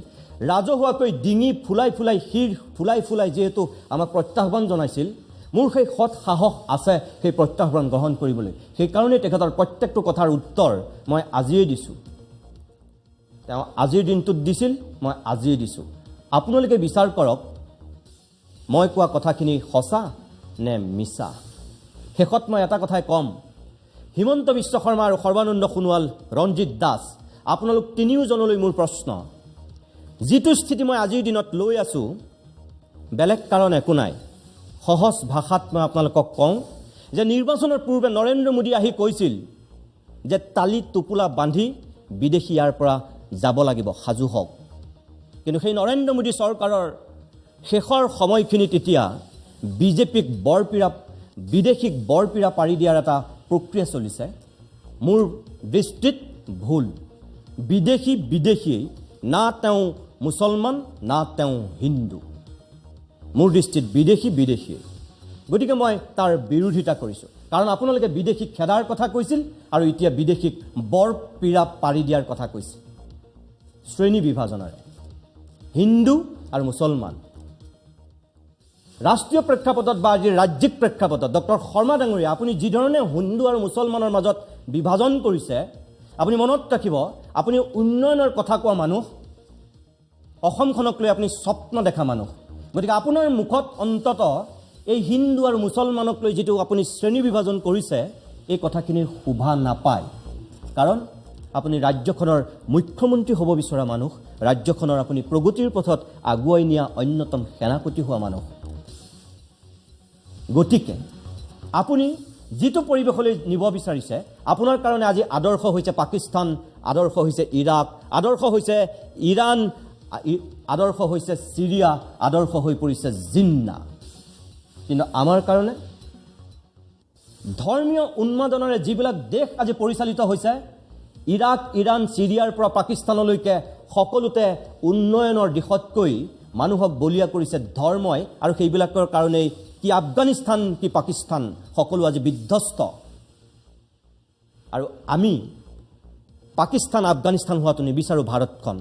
ৰাজহুৱাকৈ ডিঙি ফুলাই ফুলাই, শিৰ ফুলাই ফুলাই যিহেতু আমাক প্ৰত্যাহ্বান জনাইছিল, মোৰ সেই সৎ সাহস আছে সেই প্ৰত্যাহ্বান গ্ৰহণ কৰিবলৈ। সেইকাৰণেই তেখেতৰ প্ৰত্যেকটো কথাৰ উত্তৰ মই আজিয়েই দিছোঁ। তেওঁ আজিৰ দিনটোত দিছিল, মই আজিয়েই দিছোঁ। আপোনালোকে বিচাৰ কৰক মই কোৱা কথাখিনি সঁচা নে মিছা। শেষত মই এটা কথাই ক'ম, হিমন্ত বিশ্ব শৰ্মা আৰু সৰ্বানন্দ সোণোৱাল, ৰঞ্জিত দাস, আপোনালোক তিনিওজনলৈ মোৰ প্ৰশ্ন, যিটো স্থিতি মই আজিৰ দিনত লৈ আছোঁ, বেলেগ কাৰণ একো নাই, সহজ ভাষাত মই আপোনালোকক কওঁ যে নিৰ্বাচনৰ পূৰ্বে নৰেন্দ্ৰ মোদী আহি কৈছিল যে তালি টোপোলা বান্ধি বিদেশী ইয়াৰ পৰা যাব লাগিব, সাজু হওক। কিন্তু সেই নৰেন্দ্ৰ মোদী চৰকাৰৰ শেষৰ সময়খিনিত এতিয়া বিজেপিক বৰপীৰা, বিদেশীক বৰপীৰা পাৰি দিয়াৰ এটা প্ৰক্ৰিয়া চলিছে। মোৰ দৃষ্টিত ভুল। বিদেশী বিদেশীয়েই, না তেওঁ মুছলমান না তেওঁ হিন্দু, মোৰ দৃষ্টিত বিদেশী বিদেশীয়েই। গতিকে মই তাৰ বিৰোধিতা কৰিছোঁ, কাৰণ আপোনালোকে বিদেশীক খেদাৰ কথা কৈছিল আৰু এতিয়া বিদেশীক বৰপীৰা পাৰি দিয়াৰ কথা কৈছে, শ্ৰেণী বিভাজনেৰে হিন্দু আৰু মুছলমান। ৰাষ্ট্ৰীয় প্ৰেক্ষাপটত বা আজি ৰাজ্যিক প্ৰেক্ষাপটত ডক্টৰ শৰ্মা ডাঙৰীয়া, আপুনি যিধৰণে হিন্দু আৰু মুছলমানৰ মাজত বিভাজন কৰিছে, আপুনি মনত ৰাখিব, আপুনি উন্নয়নৰ কথা কোৱা মানুহ, অসমখনক লৈ আপুনি স্বপ্ন দেখা মানুহ। গতিকে আপোনাৰ মুখত অন্ততঃ এই হিন্দু আৰু মুছলমানক লৈ যিটো আপুনি শ্ৰেণী বিভাজন কৰিছে, এই কথাখিনিৰ শোভা নাপায়। কাৰণ আপুনি ৰাজ্যখনৰ মুখ্যমন্ত্ৰী হ'ব বিচৰা মানুহ, ৰাজ্যখনৰ আপুনি প্ৰগতিৰ পথত আগুৱাই নিয়া অন্যতম সেনাপতি হোৱা মানুহ। গতিকে আপুনি যিটো পৰিৱেশলৈ নিব বিচাৰিছে, আপোনাৰ কাৰণে আজি আদৰ্শ হৈছে পাকিস্তান, আদৰ্শ হৈছে ইৰাক, আদৰ্শ হৈছে ইৰাণ, আদৰ্শ হৈছে চিৰিয়া, আদৰ্শ হৈ পৰিছে জিন্না। কিন্তু আমাৰ কাৰণে ধৰ্মীয় উন্মাদনাৰে যিবিলাক দেশ আজি পৰিচালিত হৈছে, ইৰাক, ইৰাণ, চিৰিয়াৰ পৰা পাকিস্তানলৈকে সকলোতে উন্নয়নৰ দিশতকৈ মানুহক বলিয়া কৰিছে ধৰ্মই, আৰু সেইবিলাকৰ কাৰণেই কি আফগানিস্তান কি পাকিস্তান সকলো আজি বিধ্বস্ত। আৰু আমি পাকিস্তান আফগানিস্তান হোৱাটো নিবিচাৰোঁ ভাৰতখন।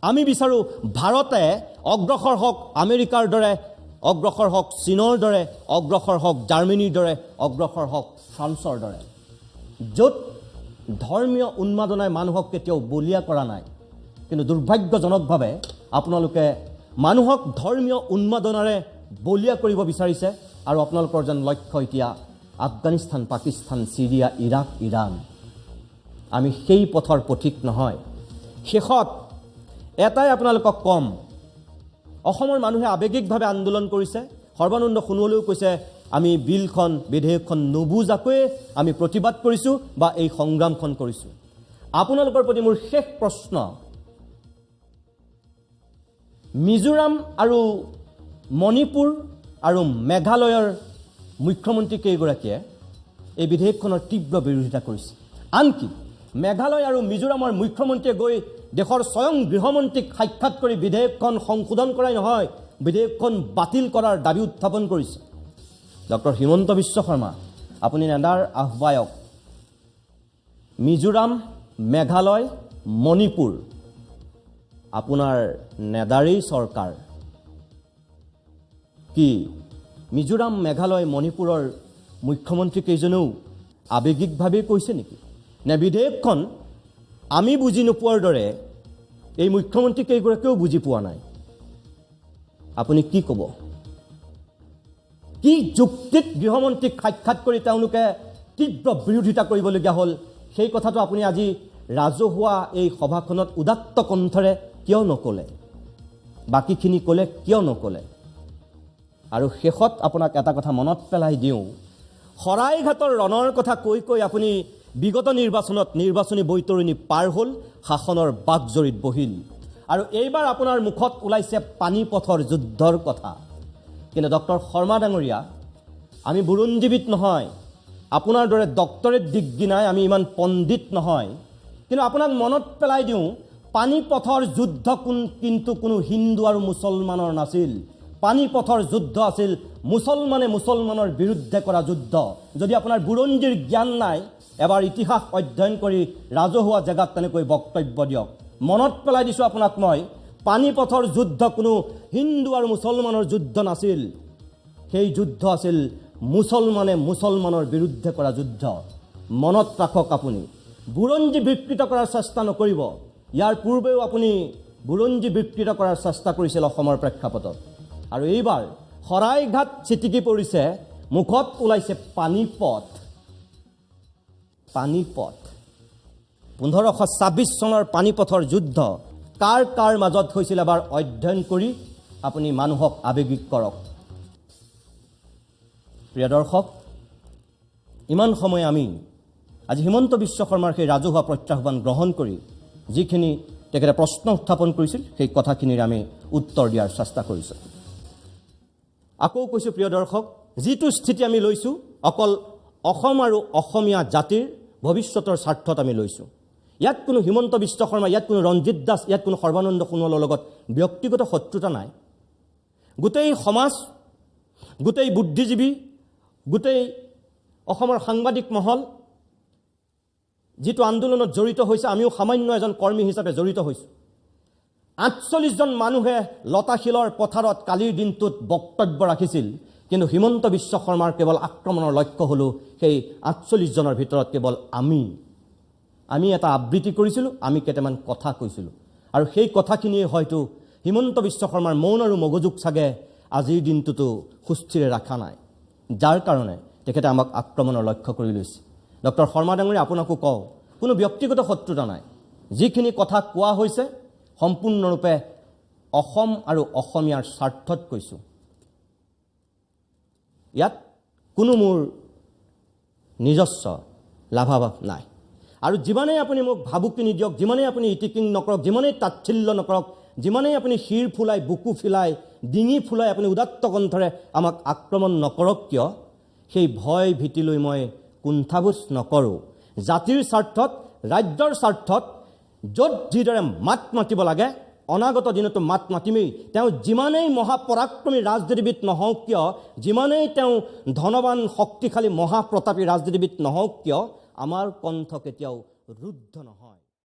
আমি বিচাৰোঁ ভাৰতে অগ্ৰসৰ হওক আমেৰিকাৰ দৰে, অগ্ৰসৰ হওক চীনৰ দৰে, অগ্ৰসৰ হওক জাৰ্মানীৰ দৰে, অগ্ৰসৰ হওক ফ্ৰান্সৰ দৰে, য'ত ধৰ্মীয় উন্মাদনাই মানুহক কেতিয়াও বলিয়া কৰা নাই। কিন্তু দুৰ্ভাগ্যজনকভাৱে আপোনালোকে মানুহক ধৰ্মীয় উন্মাদনাৰে বলিয়া কৰিব বিচাৰিছে, আৰু আপোনালোকৰ যেন লক্ষ্য এতিয়া আফগানিস্তান, পাকিস্তান, চিৰিয়া, ইৰাক, ইৰাণ। আমি সেই পথৰ পথিক নহয়। শেষত এটাই আপোনালোকক ক'ম, অসমৰ মানুহে আৱেগিকভাৱে আন্দোলন কৰিছে। সৰ্বানন্দ সোণোৱালেও কৈছে আমি বিলখন, বিধেয়কখন নুবুজাকৈয়ে আমি প্ৰতিবাদ কৰিছোঁ বা এই সংগ্ৰামখন কৰিছোঁ। আপোনালোকৰ প্ৰতি মোৰ শেষ প্ৰশ্ন, মিজোৰাম আৰু মণিপুৰ আৰু মেঘালয়ৰ মুখ্যমন্ত্ৰী কেইগৰাকীয়ে এই বিধেয়কখনৰ তীব্ৰ বিৰোধিতা কৰিছে। আনকি মেঘালয় আৰু মিজোৰামৰ মুখ্যমন্ত্ৰীয়ে গৈ দেশৰ স্বয়ং গৃহমন্ত্ৰীক সাক্ষাৎ কৰি বিধেয়কখন সংশোধন কৰাই নহয়, বিধেয়কখন বাতিল কৰাৰ দাবী উত্থাপন কৰিছে। ডক্টৰ হিমন্ত বিশ্ব শৰ্মা, আপুনি নেডাৰ আহ্বায়ক, মিজোৰাম, মেঘালয়, মণিপুৰ আপোনাৰ নেডাৰেই চৰকাৰ। কি মিজোৰাম, মেঘালয়, মণিপুৰৰ মুখ্যমন্ত্ৰীকেইজনেও আৱেগিকভাৱেই কৈছে নেকি? নে বিধেয়কখন আমি বুজি নোপোৱাৰ দৰে এই মুখ্যমন্ত্ৰীকেইগৰাকীয়েও বুজি পোৱা নাই? আপুনি কি ক'ব? কি যুক্তিত গৃহমন্ত্ৰীক সাক্ষাৎ কৰি তেওঁলোকে তীব্ৰ বিৰোধিতা কৰিবলগীয়া হ'ল সেই কথাটো আপুনি আজি ৰাজহুৱা এই সভাখনত উদাত্ত কণ্ঠৰে কিয় নক'লে? বাকীখিনি ক'লে, কিয় নক'লে? আৰু শেষত আপোনাক এটা কথা মনত পেলাই দিওঁ, শৰাইঘাটৰ ৰণৰ কথা কৈ কৈ আপুনি বিগত নিৰ্বাচনত নিৰ্বাচনী বৈতৰণী পাৰ হ'ল, শাসনৰ বাকজৰিত বহিল, আৰু এইবাৰ আপোনাৰ মুখত ওলাইছে পানীপথৰ যুদ্ধৰ কথা। কিন্তু ডক্টৰ শৰ্মা ডাঙৰীয়া, আমি বুৰঞ্জীবিদ নহয়, আপোনাৰ দৰে ডক্টৰেট ডিগ্ৰী নাই, আমি ইমান পণ্ডিত নহয়, কিন্তু আপোনাক মনত পেলাই দিওঁ, পানীপথৰ যুদ্ধ কিন্তু কোনো হিন্দু আৰু মুছলমানৰ নাছিল। পানীপথৰ যুদ্ধ আছিল মুছলমানে মুছলমানৰ বিৰুদ্ধে কৰা যুদ্ধ। যদি আপোনাৰ বুৰঞ্জীৰ জ্ঞান নাই, এবাৰ ইতিহাস অধ্যয়ন কৰি ৰাজহুৱা জেগাত তেনেকৈ বক্তব্য দিয়ক। মনত পেলাই দিছোঁ আপোনাক মই, পানীপথৰ যুদ্ধ কোনো হিন্দু আৰু মুছলমানৰ যুদ্ধ নাছিল, সেই যুদ্ধ আছিল মুছলমানে মুছলমানৰ বিৰুদ্ধে কৰা যুদ্ধ। মনত ৰাখক, আপুনি বুৰঞ্জী বিকৃত কৰাৰ চেষ্টা নকৰিব। ইয়াৰ পূৰ্বেও আপুনি বুৰঞ্জী বিকৃত কৰাৰ চেষ্টা কৰিছিল অসমৰ প্ৰেক্ষাপটত, আৰু এইবাৰ শৰাইঘাট ছিটিকি পৰিছে, মুখত ওলাইছে পানীপথ। পানীপথ 1526 চনৰ পানীপথৰ যুদ্ধ কাৰ কাৰ মাজত হৈছিল এবাৰ অধ্যয়ন কৰি আপুনি মানুহক আৱেগিক কৰক। প্ৰিয় দৰ্শক, ইমান সময় আমি আজি হিমন্ত বিশ্ব শৰ্মাৰ সেই ৰাজহুৱা প্ৰত্যাহ্বান গ্ৰহণ কৰি যিখিনি তেখেতে প্ৰশ্ন উত্থাপন কৰিছিল, সেই কথাখিনিৰ আমি উত্তৰ দিয়াৰ চেষ্টা কৰিছোঁ। আকৌ কৈছোঁ প্ৰিয় দৰ্শক, যিটো স্থিতি আমি লৈছোঁ অকল অসম আৰু অসমীয়া জাতিৰ ভৱিষ্যতৰ স্বাৰ্থত আমি লৈছোঁ। ইয়াত কোনো হিমন্ত বিশ্ব শৰ্মা, ইয়াত কোনো ৰঞ্জিত দাস, ইয়াত কোনো সৰ্বানন্দ সোণোৱালৰ লগত ব্যক্তিগত শত্ৰুতা নাই। গোটেই সমাজ, গোটেই বুদ্ধিজীৱী, গোটেই অসমৰ সাংবাদিক মহল যিটো আন্দোলনত জড়িত হৈছে, আমিও সামান্য এজন কৰ্মী হিচাপে জড়িত হৈছোঁ। 48জন মানুহে লতাশিলৰ পথাৰত কালিৰ দিনটোত বক্তব্য ৰাখিছিল, কিন্তু হিমন্ত বিশ্ব শৰ্মাৰ কেৱল আক্ৰমণৰ লক্ষ্য হ'লো সেই 48জনৰ ভিতৰত কেৱল আমি। আমি এটা আবৃত্তি কৰিছিলোঁ, আমি কেইটামান কথা কৈছিলোঁ, আৰু সেই কথাখিনিয়ে হয়তো হিমন্ত বিশ্ব শৰ্মাৰ মৌন আৰু মগজুক চাগে আজিৰ দিনটোতো সুস্থিৰে ৰখা নাই, যাৰ কাৰণে তেখেতে আমাক আক্ৰমণৰ লক্ষ্য কৰি লৈছে। ডক্টৰ শৰ্মা ডাঙৰীয়া, আপোনাকো কওঁ, কোনো ব্যক্তিগত শত্ৰুতা নাই। যিখিনি কথা কোৱা হৈছে সম্পূৰ্ণৰূপে অসম আৰু অসমীয়াৰ স্বাৰ্থত কৈছোঁ। ইয়াত কোনো মোৰ নিজস্ব লাভালাভ নাই। আৰু যিমানেই আপুনি মোক ভাবুকি নিদিয়ক, যিমানেই আপুনি ইটিকিং নকৰক, যিমানেই তাচ্ছিল্য নকৰক, যিমানেই আপুনি শিৰ ফুলাই, বুকু ফুলাই, ডিঙি ফুলাই আপুনি উদাত্ত কণ্ঠৰে আমাক আক্ৰমণ নকৰক কিয়, সেই ভয় ভীতিলৈ মই কুণ্ঠাবোধ নকৰোঁ। জাতিৰ স্বাৰ্থত, ৰাজ্যৰ স্বাৰ্থত য'ত যিদৰে মাত মাতিব লাগে, অনাগত দিনতো মাত মাতিমেই। তেওঁ যিমানেই মহাপৰাক্ৰমী ৰাজনীতিবিদ নহওক কিয়, যিমানেই তেওঁ ধনৱান শক্তিশালী মহাপ্ৰতাপী ৰাজনীতিবিদ নহওক কিয়, আমাৰ কণ্ঠ কেতিয়াও ৰুদ্ধ নহয়।